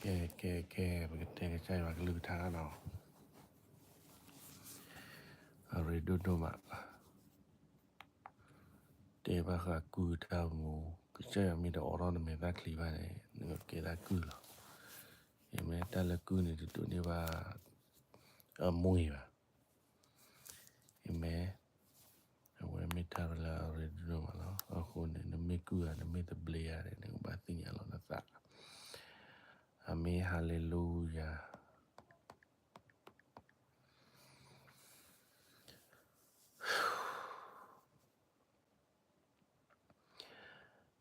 ကဲ ကဲ ကဲ ပကတဲကစၢ်ယွၤကလုၢ်ကထါနီၤ. အရ့ဒိၣ်ဒိၣ်မး, တဲဘၣ်ဃးကုၢ်တၢ်အိၣ်မူ, ကစၢ်ယွၤမ့ၢ်တအိးထီၣ်နမဲာ်သၣ်ချံဘၣ်န့ၣ် နကကဲသးကုၢ်လီၤ. အမ့ၢ်တၢ်လၢကုၢ်န့ၣ် တဒိးန့ၢ်ဘၣ်အမူအံၤဘၣ်. အမ့ၢ်, အဝဲမ့ၢ်တၢ်လၢအရ့ဒိၣ်ဒိၣ်မးလီၤ. အဃိန့ၣ် နမ့ၢ်ကုၢ်ဧါ နမ့ၢ်သဘျ့ဧါန့ၣ် နကဘၣ်သ့ၣ်ညါလီၤနသး. အမ့ၢ် ဟါလ့လူယၤ.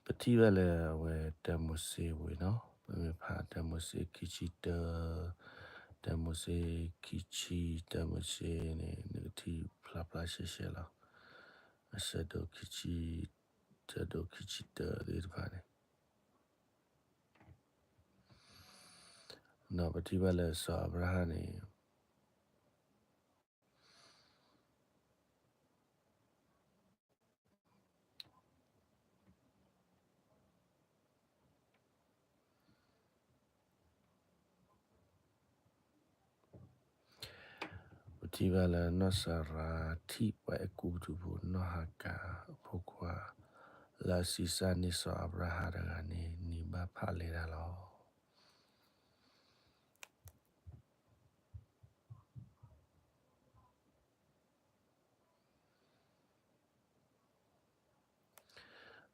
ပထံၣ်ဘၣ်လၢအဝဲတၢမိၤၡ့ဝံၤနီၤ, ပမ့ၢ်ဖးတၢမိၤၡ့ခံဆံတၢ, တၢမိၤၡ့ခံဆံ, တၢမိၤၡ့န့ၣ် နကထံၣ်ဖျါဖျါရှဲရှဲလီၤ. အဆၢဒိၣ်ခံဆံ, ဆၢဒိၣ်ခံဆံတၢသ့ၣ်တဖၣ်န့ၣ် ဒီးပထံၣ်ဘၣ်လၢစီၤအၤဘြၤဟၣ်န့ၣ် ပထံၣ်ဘၣ်လၢနီၢ်စၤရါထံၣ်ပှၤအဲၤကူပတူးဖိနီၢ်ဟၤကၤအဖိခွါ လၢအဆံးစၢ်န့ၢ်စီၤအၤဘြၤဟၣ်တဂၤန့ၣ် န့ၢ်ဘၣ်ဖးလဲၢ်တၢ်လီၤ.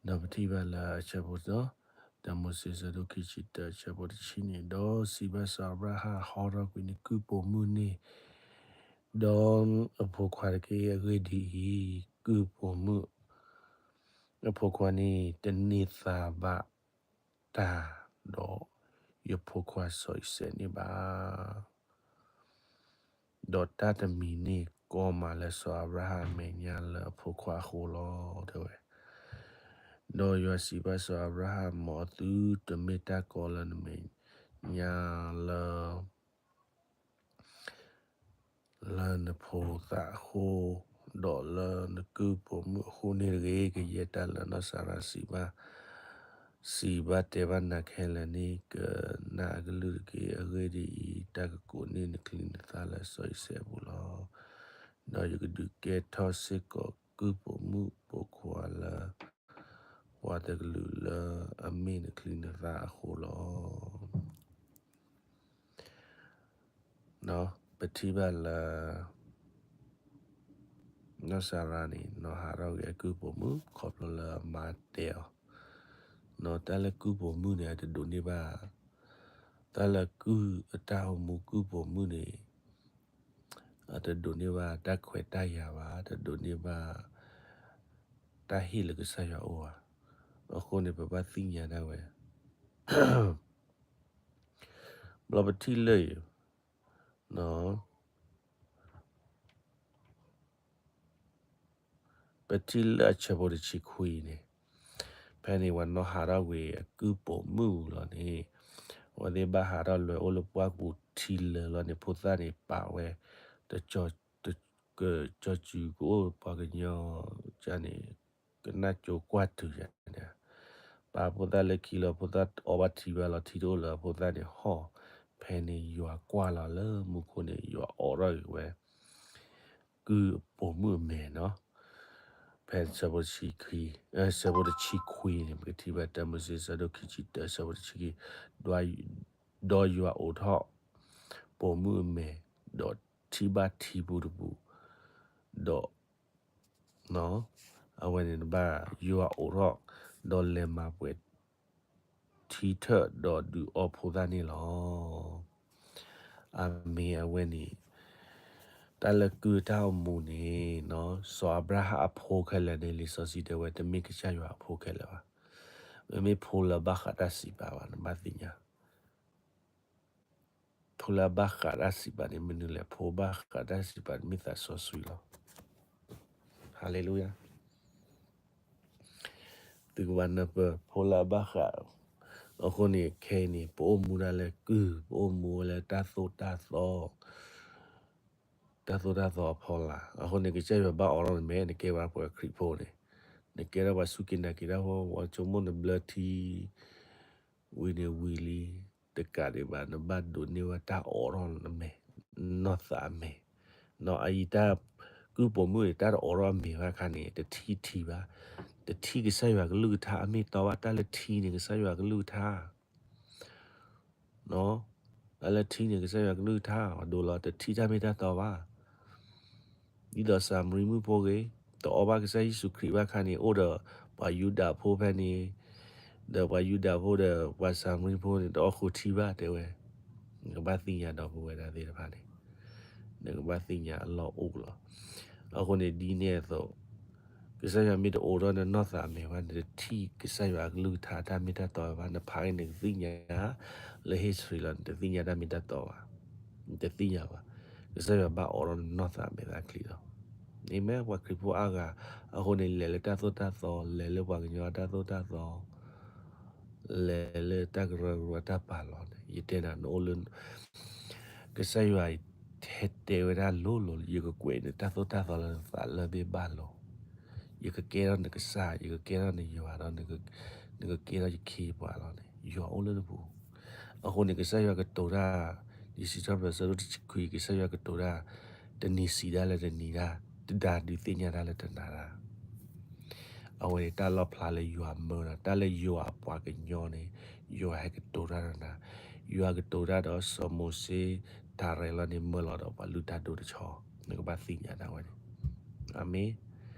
ဒီးပထံၣ်ဘၣ်လၢအဆၢဖိ, တၢမိၤၡ့ဆၢဒိၣ်ခံဆံတၢ အဆၢဖိတဆံန့ၣ်, ဒီးစံးဘၣ်စီၤအၤဘြၤဟၣ်, ဟီထီၣ်ကွံာ်နကုၢ်ပိာ်မုၣ်န့ၣ် ဒီးအဖိခွါတက့ၢ်. အဂ့ၢ်ဒ်အံၤ, ကုၢ်ပိာ်မုၣ်အဖိခွါန့ၣ် တန့ၢ်သါဘၣ်တၢ်, ဒီးယဖိခွါစီၤအံၤစဲးန့ၣ်ဘၣ်. ဒီးတၢ်တမံၤန့ၣ်ကီမးလၢစီၤအၤဘြၤဟၣ်အမဲာ်ညါလၢအဖိခွါအဃိလီၤ တဲဝဲ. ဒီးယွၤစံးဘၣ်စီၤအၤဘြၤဟၣ်, မ်အသုတမ့ၢ်တၢ်ကီလၢနမဲာ်ညါလၢ လၢနဖိသၣ်အဃိ, ဒီးလၢနကုၢ်ပိာ်မုၣ်အဃိန့ၣ်တဂ့ၤ. ကယဲၢ်တၢ်လၢနီၢ်စၤရါစံးဘၣ်, စံးဘၣ်တဲဘၣ်နၤခဲလၢာ်န့ၣ် ကနၣ်အကလုၢ်တက့ၢ်. အဂ့ၢ်ဒ်အံၤ, တၢ်ကကိးန့ၢ်နချံနသၣ်လၢစီၤအံၤစဲးအပူၤလီၤ. ဒီးယကဒုးကဲထီၣ်စ့ၢ်ကီးကုၢ်ပိာ်မုၣ်ပိာ်ခွါလၢ ပှၤတကလုာ်လၢအမ့ၢ်နချံနသၣ်အဃိလီၤ. ပထံၣ်ဘၣ်လၢ နီၢ်စၤရါန့ၣ် နီၢ်ဟးထီၣ်ဂ့ၤအကုၢ်ပိာ်မုၣ် ခီဖျိလၢအမါတဲအီၤ, နီၢ်တၢ်လၢကုၢ်ပိာ်မုၣ်န့ၣ် အတဒိးန့ၢ်ဘၣ်, တၢ်လၢကုၢ်အတၢ်အိၣ်မူကုၢ်ပိာ်မုၣ်န့ၣ် အတဒိးန့ၢ်ဘၣ်တၢ်ခွဲးတၢ်ယာ်ဘၣ်, တဒိးန့ၢ်ဘၣ် တၢ်ဟ့ၣ်လၢကစၢ်ယွၤအအိၣ်ဘၣ်. အဃိန့ၣ် ပဘၣ်သ့ၣ်ညါဒၣ်ဝဲ ဘျီပထံၣ်လၢ ပထံၣ်လၢအဆၢဖိတဆံခွံန့ၣ်, ဖဲန့ၣ် ပှၤနီၢ်ဟးထီၣ်ကွံာ်အကုၢ်ပိာ်မုၣ်လီၤန့ၣ်, အဝဲသ့ၣ်ဘၣ်ဟးထီၣ်လွဲၤအိၣ်လၢပှၢ်ပူၤထံလၢာ်လီၤန့ၣ်, ဖိသၣ်န့ၣ် ပာ်ဝဲ တကၠီၤစုၤကအိၣ်ပှၤကညီန့ၣ် ကနၣ်ကၠိကွၢ်တုၤယၤန့ၣ်, ပာ်ဖိသၣ်လၢခံလီၤ, ဖိသၣ်အီၣ်ဘၣ်ထံဘၣ်လီၤ, ထံတအိၣ်လၢၤ, ဖိသၣ်န့ၣ်ဟီၣ်, ဖဲန့ၣ်ယွၤကွၢ်လီၤလၢမူခိၣ်န့ၣ် ယွၤအိးထီၣ်က့ၤဝဲ ကုၢ်ပိာ်မုၣ်အမဲာ်နီၤ. ဖဲဆၢဖိတဆံခွံ, ဆၢဖိတဆံခွံန့ၣ် ပကထံၣ်ဘၣ်တၢမိၤၡ့ဆၢဒိၣ်ခံဆံတၢ ဆၢဖိတဆံခွံ, ဒီးယွၤအိးထီၣ်ပိာ်မုၣ်အမဲာ်, ဒီးထံၣ်ဘၣ်ထံပူၤတပူၤ, ဒီး အဝဲန့ၣ်တဘၣ် ယွၤအိးထီၣ်, ဒီးလဲၤမၤပှဲၤထံထၢၣ် ဒီးဒုးအီဖိသၣ်န့ၣ်လီၤ. အမ့ၢ်အဝဲန့ၣ် တၢ်လၢကုၢ်တၢ်အိၣ်မူန့ၣ် စီၤအၤဘြၤဟၣ်အဖိခဲလၢာ်န့ၣ် လံာ်စီဆှံတဲဝဲ တမ့ၢ်ကစၢ်ယွၤအဖိခဲလၢာ်ဘၣ်. မ့မ့ၢ်ဖိလၢအဘၣ်ဃးတၢ်စံးပာ်ဘၣ် နဘၣ်သ့ၣ်ညါ ဖိလၢအဘၣ်ဃးတၢ်စံးပာ်န့ၣ်မနုၤလဲၣ်, ဖိဘၣ်ဃးတၢ်စံးပာ်န့ၣ်မ့ၢ်သးစီဆှံလီၤ. ဟါလ့လူယၤ. သုကဘၣ်နၢ်ပၢၢ် ဖိလၢအဘၣ်ဃး, အဃိန့ၣ် ခဲအံၤန့ၣ် ပအိၣ်မူဒၣ်လၢကုၢ်, ပအိၣ်မူဝဲလၢတၢ်သိၣ်တၢ်သီ တၢ်သိၣ်တၢ်သီအဖီလာ်. အဃိန့ၣ် ကစၢ်ယွၤဘၣ်အိးထီၣ်နမဲာ် နကဲဝဲပှၤခရံာ်ဖိန့ၣ်, နကဲထီၣ်ပှၤစူၢ်က့ၤနာ်က့ၤတၢ်ဖိ, ပှၤဆိကမိၣ်နဘျၢထံ ဝံၤန့ၣ်ဝံၤလံ, တကးဒံးဘၣ် နဘၣ်ဒိးန့ၢ်ဝဲတၢ်အိးထီၣ်အမဲာ်, နီၢ်သးအမဲာ်, နီၢ်အအံၤတၢ်ကုၢ်ပိာ်မုၣ်န့ၣ် တၢ်တအိးထီၣ်အမဲာ်ဘၣ်အခါန့ၣ် တထံၣ်ထံဘၣ်, တထံၣ်ကစၢ်ယွၤကလုၢ်ကထါအမ့ၢ်အတီဘၣ်, တၢ်လၢထံန့ၣ် ကစၢ်ယွၤကလုၢ်ကထါ တၢ်လၢထံန့ၣ် ကစၢ်ယွၤကလုၢ်ကထါ အဒိလီၤ တထံၣ်တၢ်မ့ၢ်တၢ်တီဘၣ်. ဒ်သိးစၤမရံမုၣ်ဖိဂ့ၤ, တအီဘၣ်ကစၢ်ယ့ၣ်ၡူးခရံာ်ဘၣ်အခါန့ၣ် အိၣ်ဒီးပှၤယူဒၤဖိဖဲန့ၣ်, ဒီးပှၤယူဒၤဖိဒီးပှၤစၤမရံဖိန့ၣ် တအီဃိထံဘၣ်တဲဝဲ, နကဘၣ်သ့ၣ်ညါဒီပုၢ်ဝဲၢ်ဒၣ်သ့ၣ်တဖၣ်န့ၣ်, နကဘၣ်သ့ၣ်ညါအလီၢ်အိၣ်လီၤ. အဃိန့ၣ်ဒ်န့ၣ်အသိး ကစၢ်ယွၤမ့ၢ်တအိးထီၣ်နနီၢ်သးမဲာ်ဘၣ် နတထံၣ်ကစၢ်ယွၤအကလုၢ်ကထါတၢ်မ့ၢ်တၢ်တီဘၣ်, နဖးက့ၤနကသ့ၣ်ညါ လၢ history လီၤ နတသ့ၣ်ညါတၢ်မ့ၢ်တၢ်တီဘၣ်, နတသ့ၣ်ညါဘၣ်. ကစၢ်ယွၤဘၣ်အိးထီၣ်နနီၢ်သးမဲာ်သၣ်ချံလီၤ. အၤမ့ၣ်, ပှၤခရံာ်ဖိအါဂၤ အဃိန့ၣ် လဲၤလၢတၢ်သိၣ်တၢ်သီ, လဲၤလၢပှၤကညီတၢ်သိၣ်တၢ်သီ လဲၤလၢတၢ်ကရၢကရိတၢ်ပာ်လီၤန့ၣ် ယတဲနၤ နအိၣ်လၢ ကစၢ်ယွၤဟဲတဲဝဲဒၣ်လိၤလိၤလၢ ယကကွဲးနတၢ်သိၣ်တၢ်သီလၢနသးလၢဘ့ၣ်ဘၣ်လိၤ, ယကကဲထီၣ်နကစၢ်, ယကကဲထီၣ်နယွၤဒီး နကကဲထီၣ်ယခ့ယပှၤလီၤန့ၣ် ယွၤအိၣ်လၢနပူၤ. အဃိန့ၣ် ကစၢ်ယွၤကတိၤတၢ်, လံာ်စံးထီၣ်ပတြၢၤအဆၢဒိၣ်တဆံခွံ ကစၢ်ယွၤကတိၤတၢ်, တနံၤစံးဒၣ်လၢတနံၤဒၣ်, တနၤဒုးသ့ၣ်ညါဒၣ်လၢတနၤဒၣ် အဝဲန့ၣ်တၢ်လီၣ်ဖျါလၢယွၤမၢဒီး တၢ်လၢယွၤအပှၤကညီန့ၣ် ယွၤဟဲကတိၤတၢ်ဒီးနၤ, ယွၤကတိၤတၢ်ဒီးစီၤမိၤၡ့ တၢ်ရဲၣ်လီၤန့ၣ် မၢလီၤဒီးပှၤလုၢ်တၢ်ဒိၣ်တဆီ, နကဘၣ်သ့ၣ်ညါဒၣ်ဝဲန့ၣ်. အၤမ့ၣ်.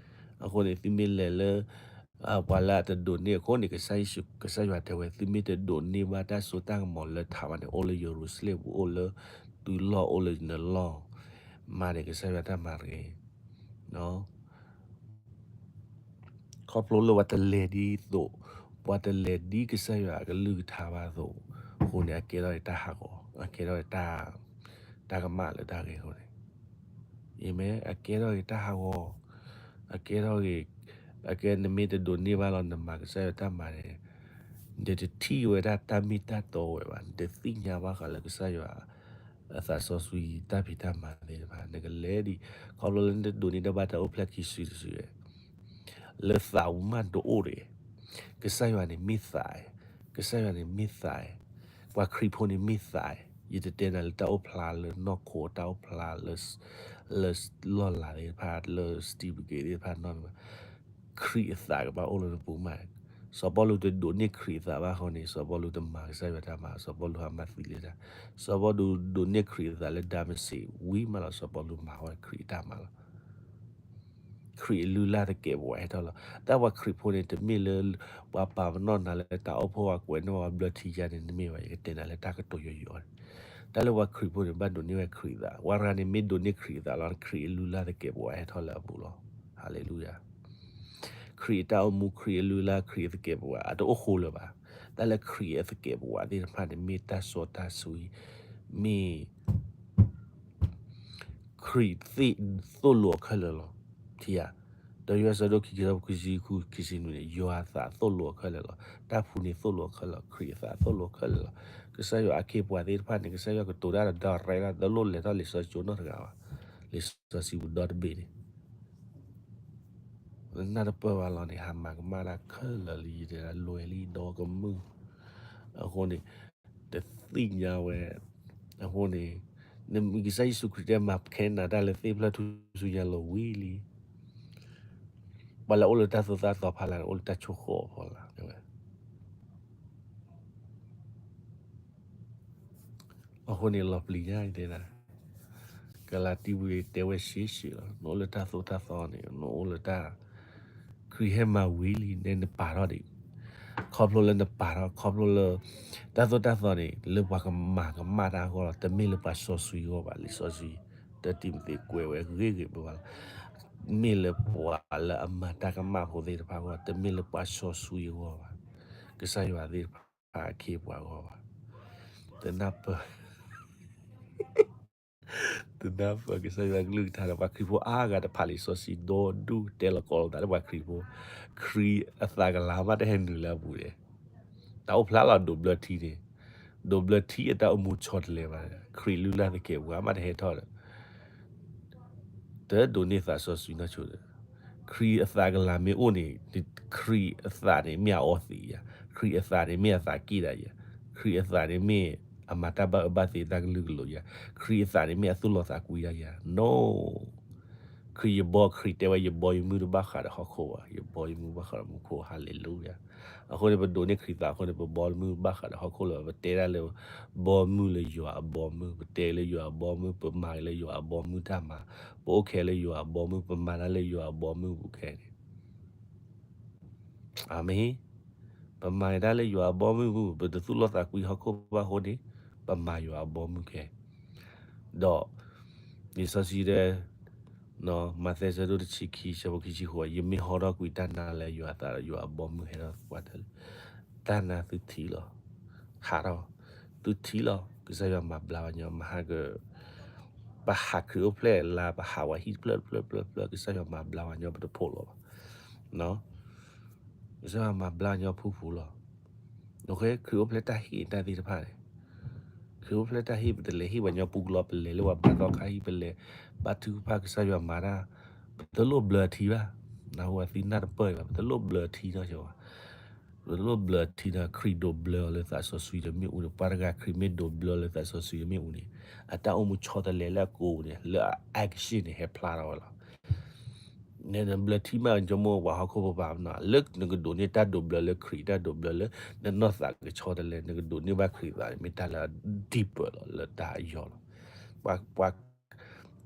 အဃိန့ၣ် သုမ့ၢ်လဲၤလၢ ပှၤလၢအတဒိးန့ၢ်အဃိန့ၣ် ကစၢ်ယွၤတဲဝဲ သုမ့ၢ်တဒိးန့ၢ်ဘၣ်တၢ်စိတၢ်ကမီၤလၢထးဘၣ်န့ၣ် အိၣ်လၢယရူၤၡလ့ၣ်ပူၤ အိၣ်လၢသုလီၢ် အိၣ်လၢနလီၢ် မၤန့ၢ်ကစၢ်ယွၤတၢ်မၤတဂ့ၤ. ခီဖျိလၢပှၤတလဲၤဒ်သိး, ပှၤတလဲၤဒ်ကစၢ်ယွၤအကလုၢ်ကထါဘၣ်အသိး, အဃိန့ၣ် အကဲထီၣ်တၢ်ဟးဂီၤ, အကဲထီၣ်တၢ်ကမၣ်လၢတၢ်ဂ့ၢ်အဃိန့ၣ်, အၤမ့ၣ်, အကဲထီၣ်ဂ့ၤတၢ်ဟးဂီၤ, အကဲထီၣ်ဂ့ၤ, အကဲနမ့ၢ်တဒိးန့ၢ်ဘၣ်လီၤ နမၤကစၢ်ယွၤတၢ်မၤန့ၣ်, နတထံၣ်ဝဲဒၣ်တၢ်မ့ၢ်တၢ်တီဝဲဘၣ်, နတသ့ၣ်ညါဘၣ်ဃးလၢကစၢ်ယွၤ အသးစီဆှံတၢ်ဖံးတၢ်မၤသ့ၣ်တဖၣ် နကလဲၤဒံး, ခီဖျိလၢနတဒိးန့ၢ်တၢ်ဘၣ်တၢ်အိၣ်ဖျဲၣ်ခံစုတစု, လၢသးပူၤမးတအိၣ်တဂ့ၤ, ကစၢ်ယွၤန့ၣ်မ့ၢ်သး, ကစၢ်ယွၤန့ၣ်မ့ၢ်သး, ပှၤခရံာ်ဖိန့ၣ်မ့ၢ်သး, ယတတဲနၤလၢတၢ်အိၣ်ဖျါလၢနီၢ်ခိ တၢ်အိၣ်ဖျါလၢ လၢလီၢ်လၤသ့ၣ်တဖၣ် လၢ certificate သ့ၣ်တဖၣ်နီတမံၤ ခရံာ်အသးကဘၣ်အိၣ်လၢနပူၤမး, စီၤပီလူးတဒိးန့ၢ်ခရံာ်အသးဘၣ်အဃိန့ၣ် စီၤပီလူးတမၤကစၢ်ယွၤတၢ်မၤ စီၤပီလူးဟးမၤသံလၢတၢ်, စီၤပီလူးဒိးန့ၢ်ခရံာ်အသးလၢဒၤမစ့း ဝံၤမးလီၤ စီၤပီလူးမၤဝဲခရံာ်အတၢ်မၤလီၤ. ခရံာ်အလုၢ်အလၢ်သကဲးပဝးဟဲထီၣ်လီၤ. တၢ်ပှၤခရံာ်ဖိန့ၣ် တမ့ၢ်လၢ ပှၤပာ်ပနီၣ်နၤလၢတၢ်အိၣ်ဖှိၣ် ပှၤကွဲးန့ၢ်ပှၤဘျၢထံယါန့ၣ် တမ့ၢ်ဘၣ်, ယကတဲနၤလၢတၢ်ကတိၤယိာ်ယိာ်န့ၣ်, တၢ်လၢပှၤခရံာ်ဖိန့ၣ် ဘၣ်ဒိးန့ၢ်ဝဲခရံာ်အသး, ပှၤတဂၤန့ၣ် မ့ၢ်ဒိးန့ၢ်ခရံာ်အသးလီၤ ခရံာ်အလုၢ်အလၢ်သကဲးပဝးဟဲထီၣ်လၢအပူၤလီၤ. ဟါလ့လူယၤ. ခရံာ်အတၢ်အိၣ်မူ ခရံာ်အလုၢ်အလၢ် ခရံာ်အသကဲးပဝး အတအိၣ်ဃိလၢၤဘၣ်. တၢ်လၢခရံာ်အသကဲးပဝးသ့ၣ်တဖၣ်န့ၣ် မ့ၢ်တၢ်စီတၢ်ဆှံ, မ့ၢ် ခရံာ်သ့ၣ်သိၣ်လိအီၤခဲလၢာ်လီၤ. ထံဧါ, ဒီးယိၤဟၣ်အဆၢဒိၣ်ခံဆံ ခံဆံဃု ခံဆံနွံန့ၣ် ယွၤအသးသိၣ်လိအီၤခဲလၢာ်လီၤ. တၢ်ဖှူန့ၣ်သိၣ်လိအီၤခဲလၢာ်လီၤ. ခရံာ်အသးသိၣ်လိအီၤခဲလၢာ်လီၤ. ကစၢ်ယွၤအခ့အပှၤသ့ၣ်တဖၣ်န့ၣ် ကစၢ်ယွၤကတိၤတၢ်ဒီး direct လီၤ, တလိၣ်လဲၤထီၣ်လံာ်စီဆှံကၠိနီတဂၤဘၣ်. လံာ်စီဆှံပူၤဒီတဘ့ၣ်န့ၣ် နၢ်တပၢၢ်ဘၣ်လီၤန့ၣ် ဟးမၤကမၣ်တၢ်ခဲလၢာ်လံ ယတဲဒၣ်လွဲၢ်လံဒီကမုၢ်. အဃိန့ၣ် တသ့ၣ်ညါဝဲ, အဃိန့ၣ် နမ့ၢ်ကစၢ်ယ့ၣ်ၡူးခရံာ်တဲ မၤခဲနၤတၢ်လၢသ့ၣ်ဖျၢၣ်ထူဆူညါလီၤဝံၤလံ. ပှၤလၢအိၣ်လၢတၢ်သိၣ်တၢ်သီဖီလာ်န့ၣ် အိၣ်လၢတၢ်ဆိၣ်ဃီၣ်အဖီလာ်ဝဲ အဃိန့ၣ်လီၤပျံၤညါတဲဒၣ်, ကလၤတံပူၤတဲဝဲရှဲရှဲလီၤ, နအိၣ်လၢတၢ်သိၣ်တၢ်သီန့ၣ် နအိၣ်လၢတၢ် ခရံာ်ဟဲမၤဝံၤလံန့ၣ် နပာ်ထီၣ်ဒံး, ခီဖျိလၢနပာ်ထီၣ် ခီဖျိလၢ တၢ်သိၣ်တၢ်သီန့ၣ် လၢပှၤကမၤကမၣ်တၢ်အဂီၢ်လီၤ, တမ့ၢ်လၢပှၤစီဆှံအဂီၢ်ဘၣ်. လံာ်စီဆှံ တၢတံၤမသ့း ကွဲးဝဲဂ့ၤဂ့ၤဘၣ်ဘၣ်လီၤ. မ့ၢ်လၢပှၤလၢအမၤတၢ်ကမၣ်ဖိသ့ၣ်တဖၣ်အဂီၢ်, တမ့ၢ်လၢပှၤစီဆှံအဂီၢ်ဘၣ်, ကစၢ်ယွၤသ့ၣ်တဖၣ်အခ့အပှၤအဂီၢ်ဘၣ်. တနၢ်ပၢၢ် တနၢ်ပၢၢ်ကစၢ်ယွၤကလုၢ်ကထါဒီး ပှၤခရံာ်ဖိအါဂၤတဖၣ်လံာ်စီဆှံဒီဒူၣ် တဲလီၤကိးလီၤသးလၢပှၤခရံာ်ဖိ, ခရံာ်အသးကလၤမးတဟဲနုာ်လၢအပူၤန့ၣ်, တၢ်အိၣ်ဖျါလီၤဒိးဘျၢထံန့ၣ်, ဒိးဘျၢထံအတၢ်အိၣ်မူဆီတလဲဘၣ်, ခရံာ်လုၢ်လၢ်သကဲးပဝးမးတဟဲထီၣ်ဒီး တဒိးန့ၢ်သးစီဆှံနီၢ်ဆိဒီး, ခရံာ်အသးကလၤမ့ၢ်အိၣ်န့ၣ်, ခရံာ်အသးန့ၣ်မ့ၢ်အအီသံးယၤ, ခရံာ်အသးန့ၣ်မ့ၢ်အသးက့ၣ်ဒၣ်ယၤ, ခရံာ်အသးန့ၣ်မ့ၢ် အမၤတၢ်ဘၣ်အၢဘၣ်သီတၢ်ကလုာ်ကလိာ်ယၤ, ခရံာ်အသးန့ၣ်မ့ၢ်အသူၣ်လီသးကွံတၢ်ယၤ, no, ခရံာ်ယဘီ ခရံာ်တဲဝဲယဘီယမုၢ်တဘၣ်ဃးဒီးဟီၣ်ခိၣ်ဘၣ်, ယဘီယမုၢ်ဘၣ်ဃးဒီးမူခိၣ်, ဟါလ့လူယၤ. အဃိန့ၣ် ပဒိးန့ၢ်ခရံာ်သးအဃိန့ၣ် ပဘီမုၢ်ဘၣ်ဃးဒီးဟီၣ်ခိၣ်လၢၤဘၣ်, ပတဲဒၣ်လၢ ဘီမုၢ်လၢယွၤအဘီမုၢ်, ပတဲလၢယွၤအဘီမုၢ်, ပမၤက့ၤလၢယွၤအဘီမုၢ်တၢ်မၤ, ပအိၣ်ခဲလၢယွၤအဘီမုၢ်, ပမၤတၢ်လၢယွၤအဘီမုၢ်ပူၤခဲန့ၣ် အၤမ့ၣ်, ပမၤက့ၤတၢ်လၢယွၤအဘီမုၢ်ပူၤ, ပတသူၣ်လီသးကွံဟီၣ်ခိၣ်ဘၣ်အဃိန့ၣ်, ပမၤယွၤအဘီမုၢ်ခဲ, ဒီး လံာ်စီဆှံတဲ, မးသဲဆၢဒိၣ်တဆံခံ ဆၢဖိခံဆံဃိး, ယမ့ၢ်ဟီထီၣ်ကွံာ်တၢ်နါလၢယွၤအသးဒီးယွၤအဘီမုၢ်ဟဲထီၣ်ကွၢ်တၢ်လၢ, တၢ်နါသုထံၣ်လီၤ, ဟးထီၣ်, သုထံၣ်လီၤ, ကစၢ်ယွၤမၤဘျါဝဲညီ, မဟါက ပဟးခရံာ်အိၣ်ဖျဲၣ်လါ ပဟးဝဲဟံၣ်တဖျၢၣ်တဖျၢၣ်တဖျၢၣ်တဖျၢၣ် ကစၢ်ယွၤမၤဘျါဝဲညီ ပတဖိးလီၤဘၣ်, ကစၢ်ယွၤမၤဘျါဝဲညီဖုၣ်ဖုၣ်လီၤ. ခရံာ်အိၣ်ဖျဲၣ်တၢ်ဟ့ၣ်တၢ်သ့ၣ်တဖၣ်န့ၣ်, ခရံာ်အိၣ်ဖျဲၣ်တၢ်ဟ့ၣ် ပတလဲၤဟ့ၣ်ပှၤညီပူကလီ ပလဲၤလၢပှၤဘါသီခါဟံၣ် ပလဲၤဘါထုကဖၣ်ကစၢ်ယွၤမၤတၢ်, ပတလိၣ်ဘျၢထံဘၣ်, နၢ်ဟူဝဲသုနၢ်တပၢၢ်ဘၣ်, ပတလိၣ်ဘျၢထံနီတဘျီဘၣ် ပတလိၣ်ဘျၢထံနီ, ခရံာ်ဒိးဘျၢအီၤလၢသးစီဆှံတမ့ၣ်အူန့ၣ်, ပှၤတဂၤခရံာ်မ့ၢ်ဒိးဘျၢအီၤလၢသးစီဆှံတမ့ၣ်အူန့ၣ်, အတၢ်အိၣ်မူဆီတလဲလၢအကိာ်ပူၤန့ၣ်, လၢအ action န့ၣ် ဟဲဖျါထီၣ်ဝဲလီၤ. နဘျၢထံမး နဆိကမိၣ်ပှၤဟီၣ်ခိၣ်ဖိဘၣ်နီၤ, လၢနကဒိးန့ၢ်တၢ်ဒိးဘျၢလၢခရံာ်, တၢ်ဒိးဘျၢလၢ နနီၢ်သးကဆီတလဲ, နကဒိးန့ၢ်ဘၣ်ခရံာ်သးန့ၣ် မ့ၢ်တၢ်လၢ deeper လီၤ, လၢတၢ်အယီၤလီၤ. ပှၤ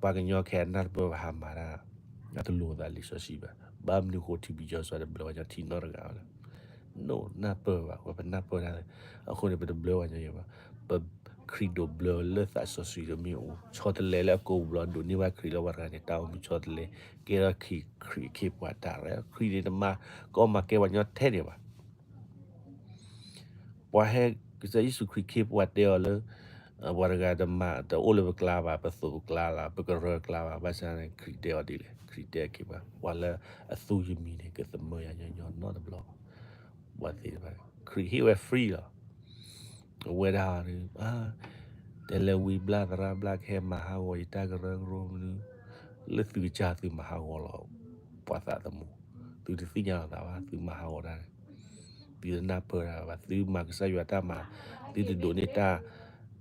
ပှၤကညီခဲအံၤနၢ်တပၢၢ်ဘၣ် ဟးမၤတၢ်, အတလိၤသးလံာ်စီဆှံဘၣ်. ဘၣ်မနုၤဃိ ထံဘံကီၢ်စီၤ တဘျၢပှၤကညီထံနီတဂၤဘၣ်လဲၣ်. နနၢ်ပၢၢ်ဘၣ်, ဝဲပနၢ်ပၢၢ်တၢ်, အဃိန့ၣ် ပတဘျၢပှၤကညီဘၣ်. ပခရံာ်ဒိးဘျၢလၢသးစီဆှံတမ့ၣ်အူ, ဆီတလဲလၢအကိာ်ပူၤဘျီ ဒိးန့ၢ်ဘၣ်ခရံာ်လၢပှၤတဂၤန့ၣ် တၢ်အိၣ်မူဆီတလဲ, ကဲထီၣ်ခရံာ်အခ့အပှၤတၢ်ရဲၣ်, ခရံာ်န့ၣ်တမၤကီမၤကဲပှၤကညီထဲန့ၣ်ဘၣ်. ပှၤဟဲ ကစၢ်ယ့ၣ်ၡူးခရံာ်ခ့ပှၤတဲအီၤလၢ ပှၤတဂၤတမၤ တအိၣ်လၢပကျါဘၣ်, ပသိးပကျါလီၤ, ပကရၢကျါဘၣ်. ဘၣ်ဆၣ်န့ၣ် ခရံာ်တဲအီၤဒ်လဲၣ်, ခရံာ်တဲအခ့ပှၤ, ပှၤလၢအသူယမံၤန့ၣ် ကသမၢယၤညီညီနီတဘျီဘၣ်. ပှၤသ့ၣ်တဖၣ် ခရံာ်ဟ့ၣ်ဝဲ free လီၤ. အဝဲဒၣ် တဲလၢဝံဘျၣ်သရၣ်ဘျၣ် ကဟဲမၤဟးဂီၤယတၢ်ကရၢကရိမနုၤ, လၢသုကစၢ်သုမၤဟးဂီၤလီၤ ပှၤသးသမူ, သုတသ့ၣ်ညါလီၤသးဘၣ် သုမၤဟးဂီၤတၢ်န့ၣ်, သုတနၢ်ပၢၢ်တၢ်ဘၣ်, သုမၤကစၢ်ယွၤတၢ်မၤ, သုတဒိးန့ၢ်တၢ်,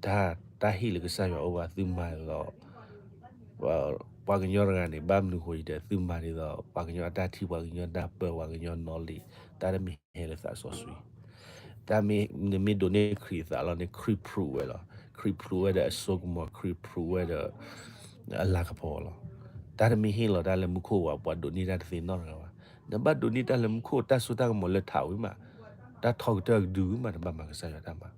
တၢ်, တၢ်ဟ့ၣ်လၢကစၢ်ယွၤအိၣ်ဘၣ်, သုမၤဒ်သိး ပှၤကညီတဂၤန့ၣ် ဘၣ်မနုၤဃိယတဲ သုမၤဒ်သိး ပှၤကညီအတၢ်ထံၣ် ပှၤကညီတၢ်ပၢၢ် ပှၤကညီ knowledge တၢ်တမံၤဟဲလၢသးစီဆှံ, တၢ်မ့ၢ် နမ့ၢ်ဒိးန့ၢ်ခရံာ်အသးလီၤန့ၣ် ခရံာ် prove ဝဲလီၤ. ခရံာ် prove ဝဲဒီးအစိကမီၤ, ခရံာ် prove ဝဲဒီး အလၤကပီၤလီၤ. တၢ်တမ့ၢ်ဟ့ၣ်လီၤတၢ်လၢမူခိၣ်ဘၣ် ပှၤဒိးန့ၢ်တၢ်တသ့နီတဂၤဘၣ်. နဘၣ်ဒိးန့ၢ်တၢ်လၢမူခိၣ် တၢ်စိတၢ်ကမီၤလၢထးဝံၤမး, တၢ်ထီကတၢၢ်ကဒုဝံၤမး နဘၣ်မၤကစၢ်ယွၤတၢ်မၤ.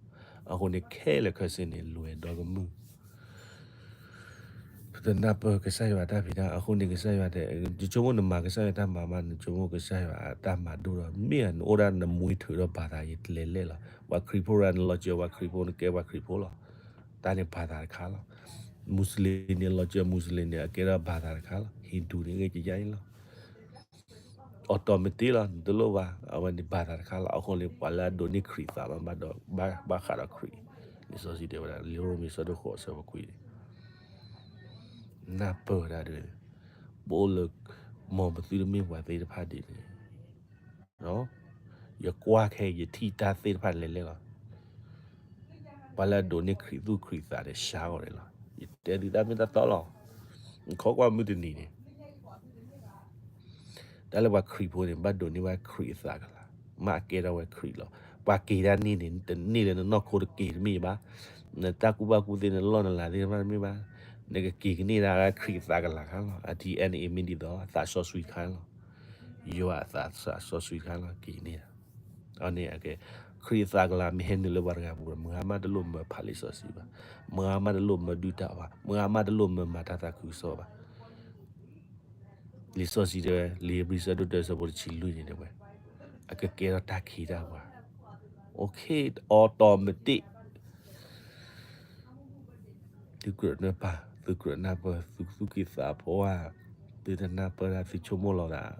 အဃိန့ၣ် ခဲလၢာ်ခဲဆ့န့ၣ် လွဲၢ်ဒီကမုၢ် ပတနၢ်ပၢၢ်ကစၢ်ယွၤတၢ်ဖံးတၢ်မၤအဃိန့ၣ် ကစၢ်ယွၤတဲ နဆိကမိၣ်နမၤကစၢ်ယွၤတၢ်မၤမး နဆိကမိၣ်ကစၢ်ယွၤအတၢ်မၤဒိၣ်ဒီး မ့ၢ်နအိၣ်ဒၣ်နမှံထုးဒီးဘၣ်သးယလဲၤလဲၣ်လီၤ. ပှၤခရံာ်ဖိရၣ် နလီၤစၢၤပှၤခရံာ်ဖိ နကဲပှၤခရံာ်ဖိလီၤ. တၢ်န့ၣ်ဘၣ်သးတခါလီၤ. မူစလ့ၣ်န့ၣ် လီၤစၢၤမူစလ့ၣ်န့ၣ် အကဲထီၣ်ဘၣ်သးတခါလီၤ. ဟံၣ်ဒူၣ်န့ၣ်ဂ့ၤကယါအံၤလီၤ. အီၣ်တီၢ်မ့ၢ်တ့ၢ်လီၤ နတလိၣ်ဘၣ် အဝဲန့ၣ်ဘၣ်သးတခါလီၤ. အဃိန့ၣ် ပှၤလၢအဒိးန့ၢ်ခရံာ်သးလီၤ ဘၣ်ဃးဒီးခရံာ်, လံာ်စီဆှံတဲဝဲဒၣ် လံာ်ရိမ့ၤဆၢဒိၣ်ဃိးဆၢဖိခွံန့ၣ် နၢ်ပၢၢ်ဝဲဒၣ်ဒီး ပအိၣ်လၢ မ်ပသုတမ့ၢ်ပှၤသ့ၣ်တဖၣ်ဒ်န့ၣ် ယကွၢ်ခဲအံၤ ယထံၣ်တၢ်သ့ၣ်တဖၣ်လဲၤလဲၣ်လီၤ. ပှၤလၢအဒိးန့ၢ်ခရံာ်သူၣ်ခရံာ်သးန့ၣ် ဆါအီၤန့ၣ်လီၤ. ယတဲသုတၢ်မ့ၢ်တၢ်တီလီၤ. နခီကွၢ်မုၢ်တနံၤန့ၣ် တၢ်လၢပှၤခရံာ်ဖိန့ၣ် ဘၣ်ဒိးန့ၢ်ဘၣ်ခရံာ်အသးကလၤ, မ့ၢ်အကဲထီၣ်ဝဲခရံာ်လီၤ. ပှၤက့ၤတၢ်န့ၢ်န့ၣ် တန့ၢ်လၢနနီၢ်ခိတက့ၤတမ့ၢ်ဘၣ်. နတၢ်ကူၣ်ဘၣ်ကူၣ်သ့ နလီၢ်နလၤသ့ၣ်တဖၣ်တမ့ၢ်ဘၣ်. နကက့ၤကန့ၢ်ဒၣ်ခရံာ်အသးကလၤခါလီၤ. အ DNA မ့ၢ်ဒ်သိး သးစီဆှံတခါလီၤ. ယွၤအသးစီဆှံတခါလီၤ က့ၤန့ၢ်ဒၣ်. အန့ၣ် ခရံာ်အသးကလၤမ့ၢ်ဟဲနုာ်လၢပှၤတဂၤပူၤ မုၢ်ဂၤမးတလိၣ်မၢဖးလံာ်စီဆှံဘၣ်. မုၢ်ဂၤမးတလိၣ်မၢဒုၣ်တၢ်ဘၣ်. မုၢ်ဂၤမးတလိၣ်မၢမၤတၢ်သးခုကစီၣ်ဘၣ်. လံာ်စီဆှံတဲဝဲ လံာ်ဧ့ၤဘြံၤဆၢဒိၣ်တၢဆၢဖိတဆံလွံၢ်န့ၣ်တဲဝဲ အကကဲထီၣ်တၢ်ခ့တၢ်ပှၤ automatic သုကြၢးနၢ်ပၢၢ် သုကြၢးနၢ်ပၢၢ် သုသူၣ်က့သးပှၢ်, သုတနၢ်ပၢၢ်တၢ် သုဆိကမိၣ်လီၤသး,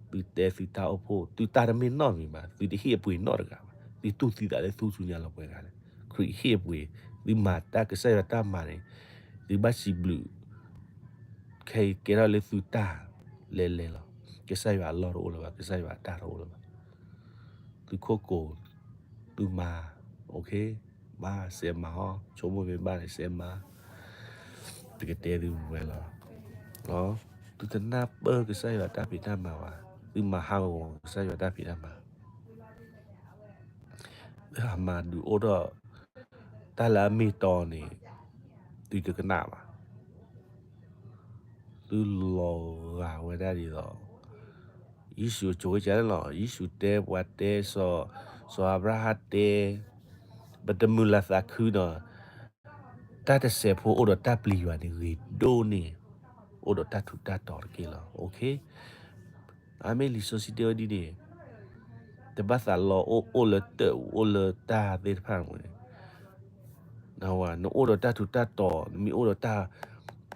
သုတဲသုတၢ်အိၣ်ဖှိၣ် သုတၢ်တမ့ၢ်နီတမံၤဘၣ်, သုတဟ့ၣ်အပှ့ၤနီတဂၤဘၣ်, သုတူၢ်သံသးလၢသူၣ်ဆူညါလီၤပှဲၤဂၤန့ၣ်, ခရံာ်ဟ့ၣ်အပှ့ၤ, သုမၤတၢ်ကစၢ်ယွၤတၢ်မၤန့ၣ်, သုဘၣ်စံးဘျုး ခဲအံၤကဲထီၣ်လၢသုတၢ်လဲၤလဲၤလီၤ. ကစၢ်ယွၤအလီၢ်တအိၣ်လၢၤဘၣ်, ကစၢ်ယွၤအတၢ်တအိၣ်လၢၤဘၣ်. သုခိၣ်ကိၤ, သုမၤ, OK, ဘၣ်စဲးမၤဟီ, ဆိကမိၣ်မ့ၢ်ဘၣ်န့ၣ် စဲးမၤ, တကတဲသုဝဲလီၤ. သုတနၢ်ပၢၢ်ကစၢ်ယွၤတၢ်ဖံးတၢ်မၤဘၣ်, သုမၤဟးဂီၤကစၢ်ယွၤတၢ်ဖံးတၢ်မၤ မၤဒုးအိၣ်ထီၣ်တၢ်လၢအမ့ၢ်တီန့ၣ် သုတကနၣ်ဘၣ်. သုလီၤဂာ်ဝဲဒၣ်ဒ်သိး ယ့ၣ်ၡူးအကိၤဝဲကန့ၣ်လီၤ. ယ့ၣ်ၡူးတဲပှၤတဲ စီၤအၤဘြၤဟၣ်တဲ, ပတမုာ်လၤသးခုနီၤ, တၢ်တစဲးဖိအိၣ်ဒီးတၢ်ပျံၤယွၤန့ၣ်ဂ့ၤဒိၣ်န့ၢ် အိၣ်ဒီးတၢ်ထူးတၢ်တီၤတက့ၢ်လီၤ. အမ့ၢ်လံာ်စီဆှံတဲဝဲဒ်န့ၣ်, တဘၣ်သးလီၤအိၣ်အိၣ်လၢတၢ်အူ အိၣ်လၢတၢ်သ့ၣ်တဖၣ်န့ၣ်, နအိၣ်ဒီးတၢ်ထူးတၢ်တီၤ, နမ့ၢ်အိၣ်ဒီးတၢ်,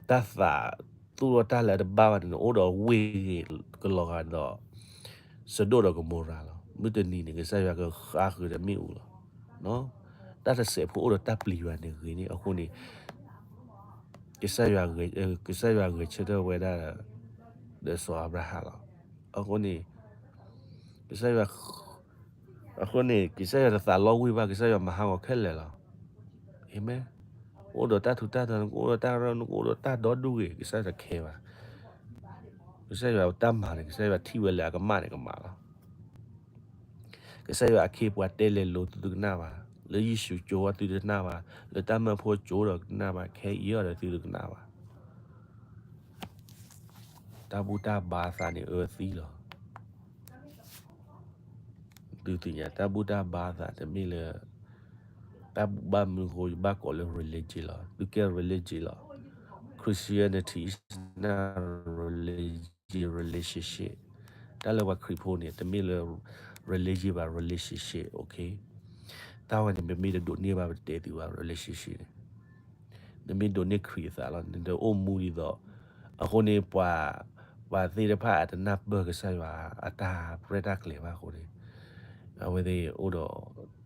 တၢ်သးသူၣ်ထီၣ်တၢ်လၢအတဘၣ်ဘၣ်န့ၣ် နအိၣ်ဒီးဝ့ၢ်ဂ့ၤကလီၤဂာ်ဒီး စဒိၣ်ဒီးကမိၤရၤလီၤ. မုၢ်တနံၤန့ၣ် ကစၢ်ယွၤကဃါဃုာ်ဒီးမ့ၣ်အူလီၤ. တၢ်တစဲးဖိအိၣ်ဒီးတၢ်ပျံၤယွၤန့ၣ်ဂ့ၤန့ၢ်အဃိန့ၣ် ကစၢ်ယွၤဂဲၤဆၢထၢၣ်ဝဲဒၣ် ဒီးစီၤအၤဘြၤဟၣ်လီၤ. အဃိန့ၣ် ကစၢ်ယွၤ, အဃိန့ၣ် ကစၢ်ယွၤတသးလီဝ့ၢ်ဘၣ်, ကစၢ်ယွၤမၤဟးဂီၤခဲလၢာ်လီၤ. အၤမ့ၣ်. အိၣ်ဒီးတၢ်ထူးတၢ်တီၤ, နကအိၣ်ဒီးတၢ်ရၢ, နကအိၣ်ဒီးတၢ်ဒိၣ်ဂ့ၤ, ကစၢ်ယွၤတခဲဘၣ်. ကစၢ်ယွၤတၢ်မၤန့ၣ် ကစၢ်ယွၤထံၣ်ဝဲလၢအကမၣ်န့ၣ်ကမၣ်လီၤ. ကစၢ်ယွၤအခ့အပှၤတဲလဲၤလိၤသုတကနၣ်ဘၣ်, လၢယ့ၣ်ၡူးကၠိဝဲသုတကနၣ်ဘၣ်, လၢတၢ်မၢဖိကၠိဒီးကနၣ်ဘၣ်, ခဲအံၤအီၤဒီးသုတကနၣ်ဘၣ်. တၢ်ဘူၣ်တၢ်ဘါသးန့ၣ်အၢသံလီၤ. သုသ့ၣ်ညါ တၢ်ဘူၣ်တၢ်ဘါသးတမ့ၢ်လၢ တၢ်ဘူၣ်ဘၣ်မနုၤအဃိ ယဘၣ်ကိးလၢ religion လီၤ. သုကဲ religion လီၤ. Christianity is not religion, relationship. တၢ်လၢပှၤခရံာ်ဖိန့ၣ် တမ့ၢ်လၢ religion ဘၣ် relationship, okay? တၢ်ဝဲန့ၣ် ပမ့ၢ်တဒိးန့ၢ်ဘၣ်ပတဲသုဘၣ် relationship န့ၣ် နမ့ၢ်ဒိးန့ၢ်ခရံာ်အသးလီၤ, နတအိၣ်မူဒ်သိး, အဃိန့ၣ်ပှၤ, ပှၤသ့ၣ်တဖၣ်အတနၢ်ပၢၢ်ကစၢ်ယွၤ အတၢ်ပြၢတၢ်ကျဲၤဘၣ်အဃိန့ၣ်, အဝဲသ့ၣ်အိၣ်ဒီး